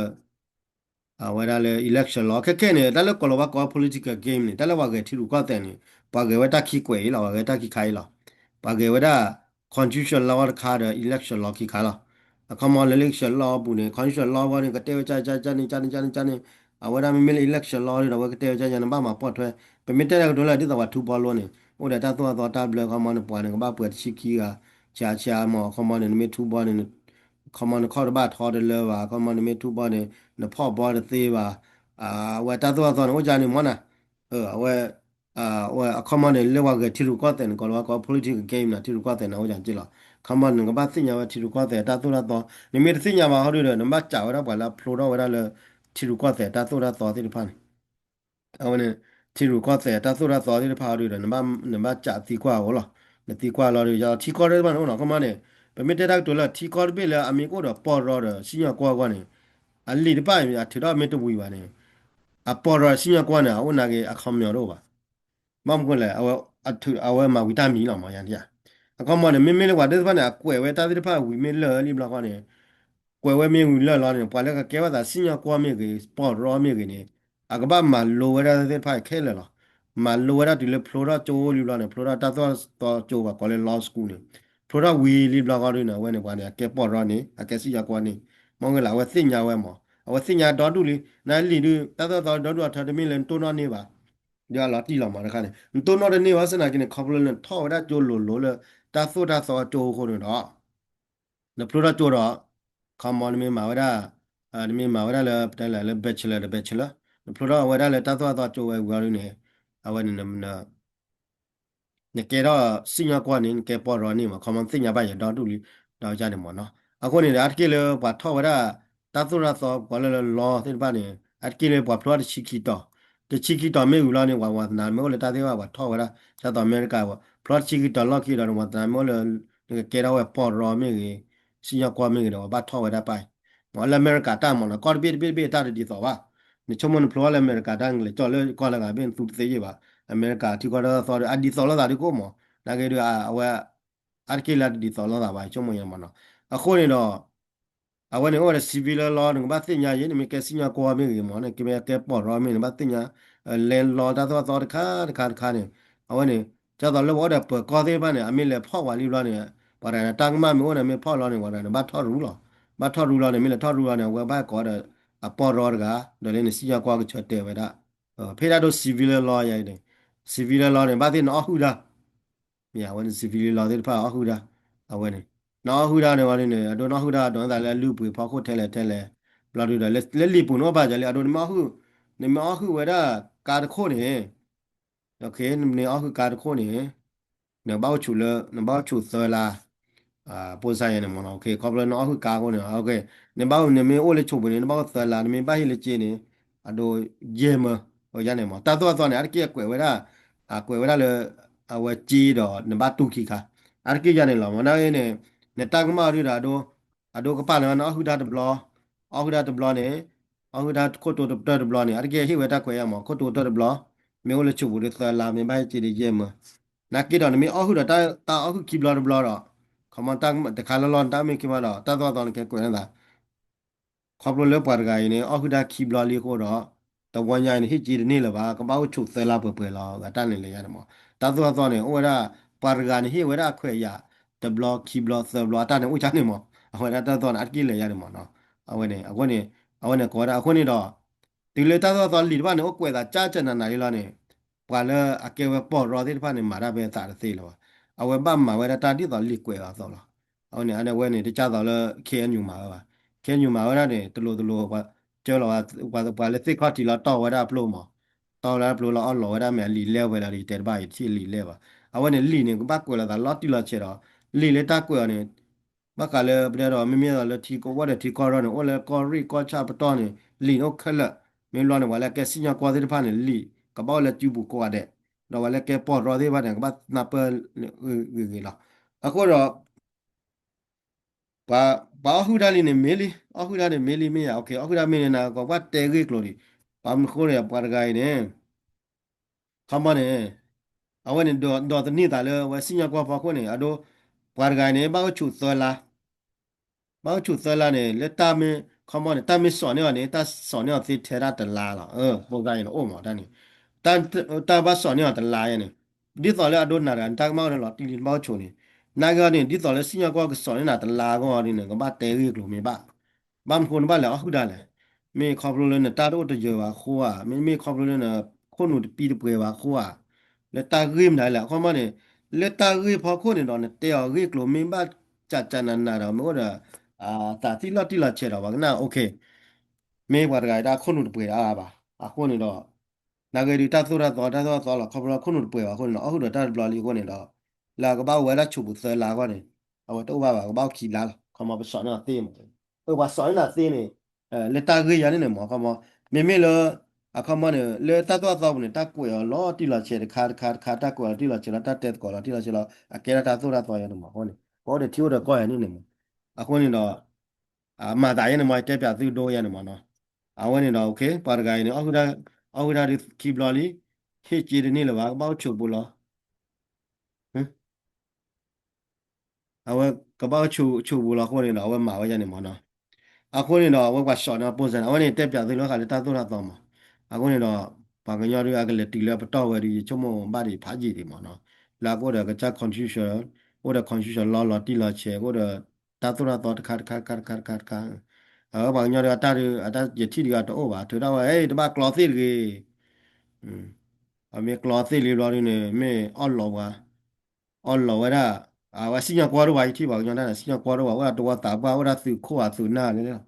အဝဲဒၣ်လၢ election law ခဲခဲန့ၣ် တၢ်လၢကိးလီၤဝဲကိး political game န့ၣ် တၢ်လၢပှၤဂဲၤထံရူၢ်ကီၢ်သဲးန့ၣ် ပှၤဂဲၤဝဲတၢ်ခံကွဲးအံၤလီၤ, ပှၤဂဲၤတၢ်ခံခါအံၤလီၤ, ပှၤဂဲၤဝဲဒၣ် constitution law တခါဒီး election law ခံခါလီၤ, အခီမီလၢ election law ပူၤန့ၣ် constitution law ဝဲန့ၣ် ကတဲဝဲကၠၢ်ကၠၢ်န့ၣ် ကၠၢ်န့ၣ် ကၠၢ်န့ၣ် ကၠၢ်န့ၣ်, အဝဲဒၣ်မ့မ့ၢ်လၢ election law ဒီး အဝဲကတဲဝဲကၠၢ်ကၠၢ်န့ၣ် ဘၣ်မၤပိာ်ထွဲ, ပမ့ၢ်တဲတၢ်ကတိၤလၢ ဒ်သိးပှၤထူဘီလိန့ၣ် အိၣ်ဒီးတၢ်သိၣ်တၢ်သီတၢ်ဘျၢ ခီမီန့ၣ် ပှၤန့ၣ် ကဘၣ်ပှဲၤတဆံခံဂၤ ဆံးဆံးမး အခီမီန့ၣ် နမ့ၢ်ထူဘီန့ၣ် ခီမီနခီၣ်တဘၣ်ထီတလၢဘၣ်, ခီမီနမ့ၢ်ထူဘီန့ၣ် နဖီၣ်ဘီတသ့ဘၣ်, အဝဲတၢ်သိၣ်တၢ်သီန့ၣ် အိၣ်ကၠၢန့ၣ်မ့ၢ်နၤ, အဝဲ အခီမီန့ၣ် လၢပှၤဂဲၤထံရူၢ်ကီၢ်သဲးန့ၣ် ကိးလီၤဝဲကိး political game န့ၣ် ထံရူၢ်ကီၢ်သဲးန့ၣ် အိၣ်ကၠၢက့လီၤ, ခီမီန့ၣ် နကဘၣ်သ့ၣ်ညါဝဲထံရူၢ်ကီၢ်သဲးတၢ်သိၣ်တၢ်သီ, နမ့ၢ်တသ့ၣ်ညါဘၣ်ဟီဒုဒီး နဘၣ်ကးဝဲဒၣ်ပှၤလၢအဖျိထီၣ်ဝဲဒၣ်လၢထံရူၢ်ကီၢ်သဲးတၢ်သိၣ်တၢ်သီသ့ၣ်တဖၣ်န့ၣ် အဝဲန့ၣ် ထံရူၢ်ကီၢ်သဲးတၢ်သိၣ်တၢ်သီသ့ၣ်တဖၣ်ဟီဒုဒီး နဘၣ် နဘၣ်ကးသံကွၢ်အီၤလီၤ, နသံကွၢ်လၢဘၣ်န့ၣ်အိၣ်နီၤ ခီမီန့ၣ်, ပမ့ၢ်တဲတၢ်ကတိၤလၢ ထံကီၢ်တဘ့ၣ်လၢအမ့ၢ်ကအိၣ်ဒီးပီၢ်ရီဒီးစံၣ်ညီၣ်ကွီၢ်အဂီၢ်န့ၣ်, အလံာ်တဖၣ်အထုးထီၣ်မ့ၢ်တဝံၤဘၣ်န့ၣ်, အပီၢ်ရီစံၣ်ညီၣ်ကွီၢ်န့ၣ် အအိၣ်နာ်က့အခီပညီတအိၣ်ဘၣ်, ဘၣ်မနုၤလဲၣ်, အဝဲမၤဝံၤတၢ်မံၤလီၤမး, အခီမီန့ၣ် မ့မ့ၢ်လၢပှၤသ့ၣ်တဖၣ်န့ၣ် အကွဲးဝဲတၢ်သ့ၣ်တဖၣ်ဝံၤမ့ၢ်လၢာ်လံဘျီဃီန့ၣ် ကွဲးဝဲမ့ၢ်ဝံၤလၢာ်လီၤန့ၣ် ပှၤလၢကကဲဘၣ်သးစံၣ်ညီၣ်ကွီၢ်မ့ၢ်ဂ့ၤ ပီၢ်ရီမ့ၢ်ဂ့ၤန့ၣ် အကဘၣ်မၤလိဝဲဒၣ်သ့ၣ်တဖၣ်ခဲလၢာ်လီၤ, မၤလိဝဲဒၣ်တုၤလၢဖျိထီၣ်ကၠိလံဘျီန့ၣ် ဖျိထီၣ်တၢ်သိၣ်တၢ်သီကၠိပှၤကိးလၢ law school န့ၣ်, ဖျိထီၣ်ဝံၤလံဘျီဃီဒုန့ၣ် အဝဲန့ၣ် ပှၤန့ၣ် အကဲပီၢ်ရီန့ၣ် အကဲစံၣ်ညီၣ်ကွီၢ်န့ၣ်, မ့ၢ်ဂ့ၤလၢအဝဲသ့ၣ်ညါဝဲမး, အဝဲသ့ၣ်ညါဒီဒူၣ်လံ, နလံာ်ဒု တၢ်သိၣ်တၢ်သီဒီဒူၣ်အထၢတမ့ၢ်လၢနတိၢ်နီၣ်န့ၢ်ဘၣ်, ဒီးအလီၤတံၢ်လီၤမးတခါန့ၣ် နတိၢ်နီၣ်တန့ၢ်ဘၣ် စနာ်က့န့ၣ် ခီဖျိလၢနထီၣ်ဝဲဒၣ်ကၠိလိၤလိၤလၢ တၢ်သိၣ်တၢ်သီကၠိအဃိန့ၣ်ဒီး နဖျိထီၣ်ကၠိဒီး ခီမီ နမ့ၢ်မၤဝဲဒၣ် နမ့ၢ်မၤဝဲဒၣ်လၢ ပတဲလၢ bachelor ဒီး bachelor နဖျိထီၣ်ဝဲဒၣ်လၢတၢ်သိၣ်တၢ်သီကၠိဝဲဝံၤအီၤဒုန့ၣ် အဝဲန့ၣ် နကဲထီၣ်စံၣ်ညီၣ်ကွီၢ်န့ၣ် နကဲပီၢ်ရီန့ၣ်မး ခီမီ သ့ၣ်ညါဘၣ်ယၤဒီဒူၣ်လံ ဒီးယၤန့ၣ်မးနီၤ, အဃိန့ၣ်ဒီး အါတက့ၢ်လၢပှၤထီၣ်ဝဲဒၣ် တၢ်သိၣ်တၢ်သီပှၤလၢလၢ law သ့ၣ်တဖၣ်န့ၣ် အါတက့ၢ်လၢပှၤဖျိထီၣ်တဆံခံတီၤ, တဆံခံတီၤမ့ၢ်ဝံၤလီၤန့ၣ် ပှၤဝါသနာမ့ၢ်အိၣ်လၢတၢ်သ့ၣ်တဖၣ် ပှၤထီၣ်ဝဲဒၣ် ဒ်သိးအမဲရကၤ ဖျိထီၣ်တဆံခံတီၤလီၢ်ခံဒီး နဝါသနာမ့ၢ်အိၣ်လၢ နကကဲထီၣ်ဝဲပီၢ်ရီမ့ၢ်ဂ့ၤ စံၣ်ညီၣ်ကွီၢ်မ့ၢ်ဂ့ၤဒီး ပှၤဘၣ်ထီၣ်ဝဲဒၣ်ပၢ်အံၤ, မ့ၢ်လၢအမဲရကၤတၢ်မးနီၤ ကီၢ်တဘ့ၣ်တဘ့ၣ်တဘ့ၣ်တၢ်တဒ်သိးဘၣ်, နဆိကမိၣ်နဖျိထီၣ်လၢအမဲရကၤတၢ် နကလဲၤကၠီၣ်လၢကီၢ်လၢဂၤဘ့ၣ် နသူတသ့ယ့ၢ်ဘၣ်, အမဲရကၤထံကီၢ်တၢ်သိၣ်တၢ်သီဒီး အဒ်သိးလိာ်သးဒုကအိၣ်မး, နာ်က့ဒုး အဝဲ အါတက့ၢ်လၢအတဒ်သိးလိာ်သးဘၣ် ဆိကမိၣ်ယဲမးနီၤ, အဃိန့ၣ်ဒီး အဝဲန့ၣ်အိၣ်ဝဲဒီး civil law နကဘၣ်သ့ၣ်ညါယဲ နမ့ၢ်ကဲစံၣ်ညီၣ်ကွီၢ်မ့ၢ်ဂ့ၤမး နကမ့ၢ်ကဲပီၢ်ရီမ့ၢ် နဘၣ်သ့ၣ်ညါ land law တၢ်သိၣ်တၢ်သီတခါတခါတခါန့ၣ်, အဝဲန့ၣ် ဒ်သိးလၢပှၤအိၣ်ဒီးပၢၤကီၢ်သ့ၣ်တဖၣ်န့ၣ် အမ့ၢ်လဲၤဖီၣ်ဝဲလံဘျီန့ၣ် ပှၤတဂၤန့ၣ် တၢ်ကမၣ်မ့ၢ်အိၣ်န့ၣ် မ့ၢ်ဖီၣ်လီၤန့ၣ် ပှၤတဂၤန့ၣ် ဘၣ်ထီၣ်ရူလီၤ, ဘၣ်ထီၣ်ရူလီၤန့ၣ် မ့ၢ်လဲၤထီၣ်ရူလီၤန့ၣ် အဝဲဘၣ်ကိးဒီး အပီၢ်ရီတဂၤ ဒီးလၢနစံၣ်ညီၣ်ကွီၢ်ကဆၢတဲာ်ဝဲဒၣ်, ဖဲဒၣ်ဒိ civil law ယဲန့ၣ်, civil law န့ၣ် ဘၣ်သ့ၣ်နအီၣ်ဟုၣ်တၢ် မ့ၢ်အဝဲန့ၣ် civil law သ့ၣ်တဖၣ်အီၣ်ဟုၣ်တၢ်, အဝဲန့ၣ် နအီၣ်ဟုၣ်တၢ်န့ၣ်ဝဲန့ၣ် အဒိနအီၣ်ဟုၣ်တၢ်ဒိးနသးလၢအလုၢ်အပှ့ၤဖီခိၣ်ထဲလဲၣ်ထဲလဲၣ်, ဘျီဒုဒီး လၢလံာ်ပူၤန့ၣ်အိၣ်ဘၣ်ယၤလံ အဒိနမ့ၢ်အီၣ်ဟုၣ်, နမ့ၢ်အီၣ်ဟုၣ်ဝဲဒၣ်ကါတခိၣ်န့ၣ်, နမ့ၢ်အီၣ်ဟုၣ်ကါတခိၣ်န့ၣ် နဘၣ်အိၣ်ဆူၣ်လၢ နဘၣ်အိၣ်ဆူၣ်သၢလါ, ပိၢ်စၢ်ယဲန့ၣ်မ့ၢ်နီၤ, ခီဖျိနအီၣ်ဟုၣ်ကါအဃိန့ၣ် နဘၣ် နမ့ၢ်အိၣ်လၢဆိးပူၤန့ၣ် နဘၣ်အိၣ်သၢလါ, နမ့ၢ်ဘၣ်ဟ့ၣ်လၢစ့န့ၣ် အဒိယဲၢ်မၢ, ယၤန့ၣ်မ့ၢ် တၢ်သိၣ်တၢ်သီန့ၣ် အါတက့ၢ်အကွဲးဝဲဒၣ်, အကွဲးဝဲဒၣ်လၢ အဝဲစ့ဒီးနဘၣ်တူၢ်ခံခါ, အါတက့ၢ်ယၤန့ၣ်လီၤမ့ၢ် နာ်က့န့ၣ် နတၢ်ကမၣ်အီၤဒုဒီး အဒိကပာ်လၢနအီၣ်ဟုၣ်တၢ်တဘျီ, အီၣ်ဟုၣ်တၢ်တဘျီန့ၣ်, အီၣ်ဟုၣ်တၢ်ခိၣ်တိၤတၢၢ်တဘျီန့ၣ် အါတက့ၢ်ဟ့ၣ်ဝဲတၢ်ကွဲးယၤမ့ၢ် ခိၣ်တိၤတၢၢ်တဘျီ, မ့ၢ်အိၣ်လၢဆိးပူၤဒီးသၢလါ မ့ၢ်ဘၣ်ဟ့ၣ်စ့ဒီးယဲၢ်မၢ, နာ်က့ဒီးနမ့ၢ်အီၣ်ဟုၣ်ဒီးတၢ်အီၣ်ဟုၣ်ခံဘျီတဘျီဒီး, ခီမီတၢ်တခါလၢလီၢ်နတၢ်မ့ၢ်ခံဘျီဒီး တၢ်သိၣ်တၢ်သီန့ၣ်ကဲကွဲးန့ၣ်သး ခီဖျိလၢပှၤတဂၤအံၤန့ၣ် အီၣ်ဟုၣ်တၢ်ခံဘျီလံအဃိဒီး တဝီညါအံၤန့ၣ် ဟ့ၣ်စ့တန့ၢ်လၢၤဘၣ် ကဘၣ်အိၣ်ဆိးသၢလါပှဲၤပှဲၤလီၤ အတၢ်န့ၣ်လဲၤယါန့ၣ်မး, တၢ်သိၣ်တၢ်သီန့ၣ် အိၣ်ဝဲဒၣ် ပှၤတဂၤန့ၣ်ဟ့ၣ်ဝဲဒၣ်အခွဲးယာ် တဘျီခံဘျီသၢဘျီ အတၢ်န့ၣ်အိၣ်ယါန့ၣ်မး, အဝဲဒၣ်တၢ်သိၣ်တၢ်သီန့ၣ် အါတက့ၢ်လဲၤယါန့ၣ်မးနီၤ, အဝဲန့ၣ် အဃိန့ၣ် အဝဲန့ၣ်ကိးဝဲဒၣ် အဃိန့ၣ်ဒီး တုၤလၢတၢ်သိၣ်တၢ်သီလံာ်တဖၣ်န့ၣ် အိၣ်ကွဲးသးကၠၢ်ကၠၢ်နးနးလံလီၤန့ၣ် ပှၤလၢအကဲဝဲပီၢ်ရီသ့ၣ်တဖၣ်န့ၣ် မၤတၢ်ဖဲသးတသ့လၢၤဘၣ်. အဝဲဘၣ်မၤဝဲဒၣ်တၢ်ဒ်သိးလံာ်ကွဲးအီၤအသိးလီၤ. အဝဲန့ၣ် အဝဲန့ၣ် တကၢ်သိးလၢ ခ့ၣ်အဲၣ်ယူၣ် မၤဝဲဘၣ်. ခ့ၣ်အဲၣ်ယူၣ် မၤဝဲဒၣ်န့ၣ် တလိၤတလိၤ ကၢလီၤဝဲ ပှၤလၢသ့ၣ်ခီၣ်ထံးလီၤတီၢ်ဝဲဒၣ်အပျိမး, တီၢ်ဝဲဒၣ်အပျိလီၤအီၣ်လီၤဝဲဒၣ်မ့ၢ်အလံာ်လဲၢ်ဝဲလီၤဒီး ယတဲတဘၣ် ယထံၣ်အလံာ်လဲၢ်ဘၣ်. အဝဲန့ၣ်လံာ်န့ၣ် ကဘၣ်ကွဲးလီၤသးလီၤတံၢ်လီၤဆဲးဒီး လံာ်လၢတၢ်ကွဲးအီၤန့ၣ် ဘၣ်ဃးလၢပတဲဒီး မ့မ့ၢ်လၢထံကီၢ်ဝဲဒီးထံကီၢ်ရီန့ၣ် အိၣ်လၢကီၢ်ရ့ၣ်ကီၢ်ဆၣ်ပတီၢ်န့ၣ် လံာ်န့ၣ်အိၣ်ခဲလၢာ်. မ့ၢ်ဘျီန့ၣ် ပှၤလၢကဲစံၣ်ညီၣ်ကွီၢ်သ့ၣ်တဖၣ်န့ၣ် လံာ်ကဘၣ်အိၣ်လၢစုပူၤကိးဂၤဒဲး, ဒီးပှၤလၢကဲပီၢ်ရီသ့ၣ်တဖၣ်န့ၣ် ကဘၣ်နၢ်ပၢၢ်ဂ့ၤဂ့ၤလီၤ. အဃိဒီး ပှၤအီၣ်ဟုၣ်တၢ်လံန့ၣ်မ့ၢ်လံ, အီၣ်ဟုၣ်တၢ်န့ၣ်မ့ၢ်လံမ့ၢ်ယါ, အီၣ်ဟုၣ်တၢ်မ့ၢ်န့ၣ် နကဘၣ်တဲဂ့ၢ်ကျိၤဒံး. ဘၣ်မနုၤဃိန့ၣ် ပှၤတဂၤအံၤန့ၣ် ခီမီန့ၣ် အဝဲန့ၣ် ဒိးသန့ၤသးလၢအဝဲစံၣ်ညီၣ်ကွီၢ်ဖီခိၣ်န့ၣ် အဒိ ပှၤတဂၤအံၤန့ၣ် ဘၣ်အိၣ်ဆူၣ်သၢလါ ဘၣ်အိၣ်ဆူၣ်သၢလါန့ၣ် လၢတၢ်မ့ၢ် ခီမီန့ၣ် တၢ်မ့ၢ်စိာ်န့ၢ်အီၤန့ၣ် တၢ်စိာ်န့ၢ်အီၤသ့ထဲဒၣ်တလါလီၤ. ဖိသၣ်အံၤန့ၣ်အိၣ်မးတၢ်န့ၣ် တၢ်ဘၣ်စိာ်န့ၢ်အီၤတလါယဲန့ၣ် ဒ်သိးလၢအဒိနၤတဂၤ နတၢ်ကမၣ်အိၣ်လၢလီၤတံၢ်လံ နဘၣ်အိၣ်ဆူၣ်န့ၣ် နာ်က့အီၤန့ၣ် ဒ်သိးလၢစံၣ်ညီၣ်ကွီၢ်ကစိာ်န့ၢ်နၤတလါအဂီၢ်အီၤဒ်န့ၣ် ကဘၣ်တဲဂ့ၢ်ကျိၤမ့ၢ်ဘၣ်. ဘၣ်မနုၤဃိနဘၣ်လဲၤအီၣ်ဟုၣ်တၢ်လဲၣ်. မ့ၢ်ခီဖျိလၢနတၢ်တအိၣ်တယၢၤဘၣ်အဃိဧါ, မ့မ့ၢ်ခီဖျိလၢနခိၣ်နူာ်တပံတပှဲၤဘၣ်အဃိဧါ, လၢတၢ်ဂ့ၢ်မနုၤလဲၣ်. အခီမီန့ၣ် လၢတၢ်ဂ့ၢ်ဖီခိၣ်န့ၣ်ဒီး နတဲအီၤဂ့ၢ်ကျိၤမ့ၢ်ဘၣ်ကၠးကၠးနးနးဒီး မ့ၢ်အိၣ်ဒီး သးသံလီၤတံၢ်လီၤဆဲးဒီး ပှၤကနၣ် OK မ့ၢ်ပှၤတဂၤအံၤတၢ်ခိၣ်နူာ်တပှဲၤတအါဘၣ်. အဃိန့ၣ်ဒီး နာ်က့ဒုးတၢ်သိၣ်တၢ်သီ တၢ်သိၣ်တၢ်သီလီၤ ခီဖျိလၢခိၣ်နူာ်တပှဲၤဘၣ်အဃိန့ၣ်ဒီး အီၣ်ဟုၣ်ဒီးတၢ်တဘျီလံအဃိန့ၣ်ဒီး လၢအကဘၣ်အိၣ်ဝဲဒၣ်ဆူၣ်ပူၤသၢလါအဂီၢ်န့ၣ် အဝဲတအိၣ်ဘၣ်ဘၣ် ကဘၣ်အိၣ်ခံလါလီၤ. ခီမီပစိာ်န့ၢ်အီၤသ့မး အပှၤစိာ်န့ၢ်နၤသ့န့ၣ် လၢတၢ်ဂ့ၢ်ယၤန့ၣ်န့ၣ်မး ခီမီ မ့မ့ၢ်လၢ အခီမီန့ၣ် လၢတၢ်သိၣ်တၢ်သီပူၤန့ၣ် တၢ်ကွဲးအီၤလီၤတံၢ်လီၤဆဲးတခါတခါတခါ တၢ်ကွဲးအီၤလီၤတံၢ်လီၤဆဲးလီၤ တၢ်တဲသကိးလီၤတံၢ်လီၤဆဲးလီၤ အကဲဒၣ်တၢ်သိၣ်တၢ်သီယၤန့ၣ်မး အဃိန့ၣ် ပအိၣ်ဒီးထံအိၣ်ဒီးကီၢ်ယၤန့ၣ်န့ၣ်မး အဃိန့ၣ်ဒီး မၤသးယဲန့ၣ်မး တဲပၠးသုဒိယဲန့ၣ်မးနီၤ အဝဲန့ၣ်ဒီး OK ပှၤတဂၤအံၤန့ၣ် အီၣ်ဟုၣ်တၢ်ဒုးခံဘျီလံ ဟ့ၣ်က့တန့ၢ်လၢၤဘၣ် ကဘၣ်အိၣ်ဆူၣ်ပူၤလီၤ အဝဲကဘၣ်အိၣ်ဆူၣ်ပူၤလီၤအဃိန့ၣ်ဒီး အဝဲမၤဝဲယဲန့ၣ်မးနီၤ အဃိန့ၣ်ဒီး အဝဲပှၤစိာ်န့ၢ်အီၤ ပုံစံ န့ၣ် အဝဲန့ၣ်တဲပၠးသုလၢဃးလၢတၢ်သိၣ်တၢ်သီမး အဃိန့ၣ်ဒီး ပှၤကညီဒုးအကလဲၤတုၤလၢပတီၢ်ဝဲဒုး ယဆိကမိၣ်ဘၣ်ဒံးဖးယံာ်ဒံးမးနီၤ လၢအကအိၣ်ဒီးကစၢ် confusion အိၣ်ဒီး confusion လီၤလီၤတံၢ်လီၤဆဲး ကအိၣ်ဒီးတၢ်သိၣ်တၢ်သီတခါတခါတခါတခါတခါတခါ အဝဲပှၤကညီဒုးအတၢ်ဒုး အတၢ်ယထံၣ်ဒုးအတအိၣ်ဘၣ် ထုးထီၣ်ဝဲ ဟ့ၣ် တဘၣ်ကျီသ့ၣ်တဂ့ၤ အမ့ၢ်ကျီသ့ၣ်လံဘျီဒုးန့ၣ် မ့ၢ်အီၣ်လီၤပှၤ အီၣ်လီၤဝဲဒၣ် အဝဲစံၣ်ညီၣ်ကွီၢ်ဒိၣ်ဘၣ် ယထံၣ်ပှၤကညီတၢ်န့ၣ် စံၣ်ညီၣ်ကွီၢ်ဒိၣ်ဘၣ် အိၣ်ဒၣ်တဝီသးပှၢ် အိၣ်ဒၣ်သုးခိၣ်အသုးနၢ်လၢ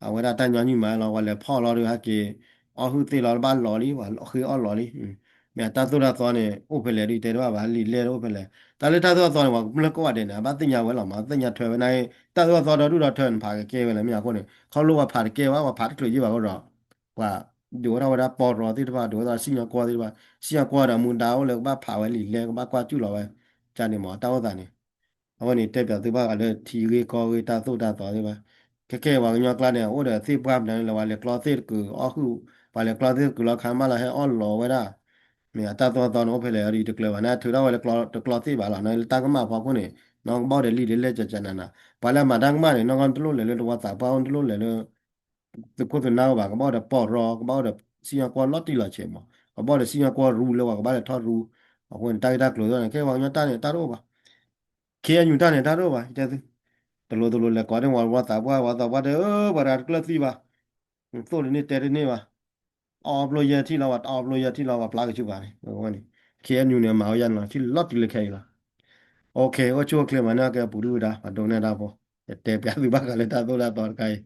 အဝဲဒၣ်တၢ်ညီနုၢ်မးလီၤ ပှၤလဲၤဖီၣ်လီၤဒုးဟဲက့ၤ အီၣ်ဟုၣ်သ့ၣ်လီၤ တဘၣ်လီၤလံ ပှၤဃ့အီၣ်လီၤလံ မ့ၢ်အတၢ်သိၣ်တၢ်သီန့ၣ် အိၣ်ဖဲလဲၣ်ဒုးတဲတဘၣ်ဘၣ် လံာ်လဲၢ်တအိၣ်ဖဲလဲၣ် တၢ်လၢတၢ်သိၣ်တၢ်သီန့ၣ် ပှၤကမျၢၢ်ကိးဂၤဒဲးန့ၣ် အဘၣ်သ့ၣ်ညါဝဲလီၤမး သ့ၣ်ညါထွဲဝဲန့ၣ် တၢ်သိၣ်တၢ်သီဒီဒူၣ်ဒီထၢန့ၣ် ဖးကကဲဝဲလၢမ့ၢ်အဃိန့ၣ် ခီဖျိပှၤဖးတကဲဘၣ် ပှၤဖးတချုးယံာ်ဘၣ်အဃိဒီး ပှၤဒုးအိၣ်ထီၣ်ဝဲဒၣ်ပီၢ်ရီသ့ၣ်တဖၣ် ဒုးအိၣ်ထီၣ်စံၣ်ညီၣ်ကွီၢ်သ့ၣ်တဖၣ် စံၣ်ညီၣ်ကွီၢ်ဒီးမူဒါအိၣ်လၢကဘၣ်ဖးဝဲလံာ်လဲၢ် ကဘၣ်ကွၢ်စူၣ်လီၤဝဲ ကန့ၣ်မး တၢ်အိၣ်သးန့ၣ် အဝဲန့ၣ်တဲပၠးသုဘၣ်ဃးလၢထံဂ့ၢ်ကီၢ်ဂ့ၢ်တၢ်သိၣ်တၢ်သီသ့ၣ်တဖၣ် ခဲကဲပှၤကညီကျါန့ၣ် အိၣ်ဒီးသ့ၣ်ပှၢ်မနုၤလၢပှၤလဲၤကျီသ့ၣ်တကုာ်အီၣ်ဟုၣ် ပှၤလဲၤကျီသ့ၣ်တကုာ်လီၤခါမးလီၤဟဲအီၣ်လီၤဝဲဒၣ် မ့ၢ်အတၢ်သိၣ်တၢ်သီန့ၣ် အိၣ်ဖဲလဲၣ်အီၤဒုးတကျၢၤဘၣ် နထုးထီၣ်ဝဲလၢတကျီသ့ၣ်ဘၣ်လီၤ နလၢတၢ်ကမၣ်ဖီခိၣ်န့ၣ် နီၢ်ကဘၣ်အိၣ်ဒီးလံာ်ဒ်လဲၢ်ကကနၤနၤ ပှၤလၢအမၤတၢ်ကမၣ်န့ၣ် နီၢ်ကီၢ်တလိၣ်လဲၤလၢတဝီသးပှၢ်အိၣ်တလိၣ်လဲၤလၢ သုးခိၣ်သုးနၢ်အိၣ်ဘၣ် ကဘၣ်အိၣ်ဒီးပီၢ်ရီ ကဘၣ်အိၣ်ဒီးစံၣ်ညီၣ်ကွီၢ်လီၤတံၢ်လီၤဆဲးမး ကဘၣ်အိၣ်ဒီးစံၣ်ညီၣ်ကွီၢ်ရူလၢပှၤကဘၣ်လဲၤထီၣ်ရူ အဃိန့ၣ် တၢ်ဂ့ၢ်တၢ်ကျိၤသ့ၣ်န့ၣ် ခဲပှၤကညီတၢ်န့ၣ် တၢ်တအိၣ်ဘၣ် ခ့ၣ်အဲၣ်ယူၣ်တၢ်န့ၣ် တၢ်တအိၣ်ဘၣ် ယတဲသု တလိၤတလိၤလဲၤကိးန့ၢ်ဝဲတဝီသးပှၢ် ဝီသးပှၢ်တဲ ပှၤတဂၤတကျၢၢ်သံဘၣ် သိၣ်တန့ၢ်တဲတန့ၢ်ဘၣ် အီၣ်ပျိယဲၢ်ထံၣ်လီၤ ပှၤတအီၣ်ပျိယဲၢ်ထံၣ်လီၤ ပှၤပျၢ်ကဆူၣ်ပှၤန့ၣ် ဝဲန့ၣ် ခ့ၣ်အဲၣ်ယူၣ်န့ၣ် မၤဝဲယဲၢ်န့ၣ်လီၤ ထံၣ်လီၤတုၤလၢခဲအံၤလီၤ OK အိၣ်ဆူၣ်အိၣ်ချ့မးန့ၣ် ကဲပူၤဒုၣ်ပူၤဒါ ပှၤဒိကနၣ်တၢ်ဖိ ယတဲပျးသုဘၣ်ဃးလၢတၢ်သိၣ်တၢ်သီတခါအံၤ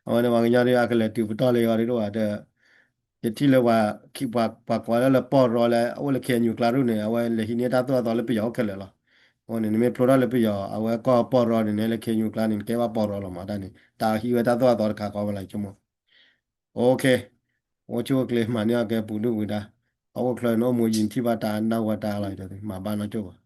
အဝဲန့ၣ် ပှၤကညီဒုးအကလဲၤတုၤပတီၢ်လၢယဂီၢ်ဒုးတအိၣ်ဘၣ်ဒီး ယထံၣ်လၢပှၤ ပှၤကိးလၢလၢပီၢ်ရီလၢအအိၣ်လၢခ့ၣ်အဲၣ်ယူၣ်ကျါဒုးန့ၣ် အဝဲလဲၤဟံးန့ၢ်တၢ်သိၣ်တၢ်သီလၢပယီၤအိၣ်ခဲလၢာ်လီၤ အဃိန့ၣ် နမ့ၢ်ဖျိထီၣ်လၢပယီၤ အဝဲကီၢ်ပီၢ်ရီန့ၣ် နဲလၢခ့ၣ်အဲၣ်ယူၣ်ကျါန့ၣ် နကဲဘၣ်ပီၢ်ရီလီၤမးတၢ်န့ၣ် တၢ်ဟံးဝဲတၢ်သိၣ်တၢ်သီတခါဃီဝဲလီၤ ယဆိကမိၣ် OK အိၣ်ဆူၣ်အိၣ်ချ့မးန့ၣ် ကဲပူၤဒုၣ်ပူၤဒါ အအိၣ်ချၢနအိၣ်မူယံၤနထံၣ်ဘၣ်တၢ်နၢ်ဝဲတၢ်လီၤ မၤဘၣ်နီၢ်ကၠိၣ်ဘၣ်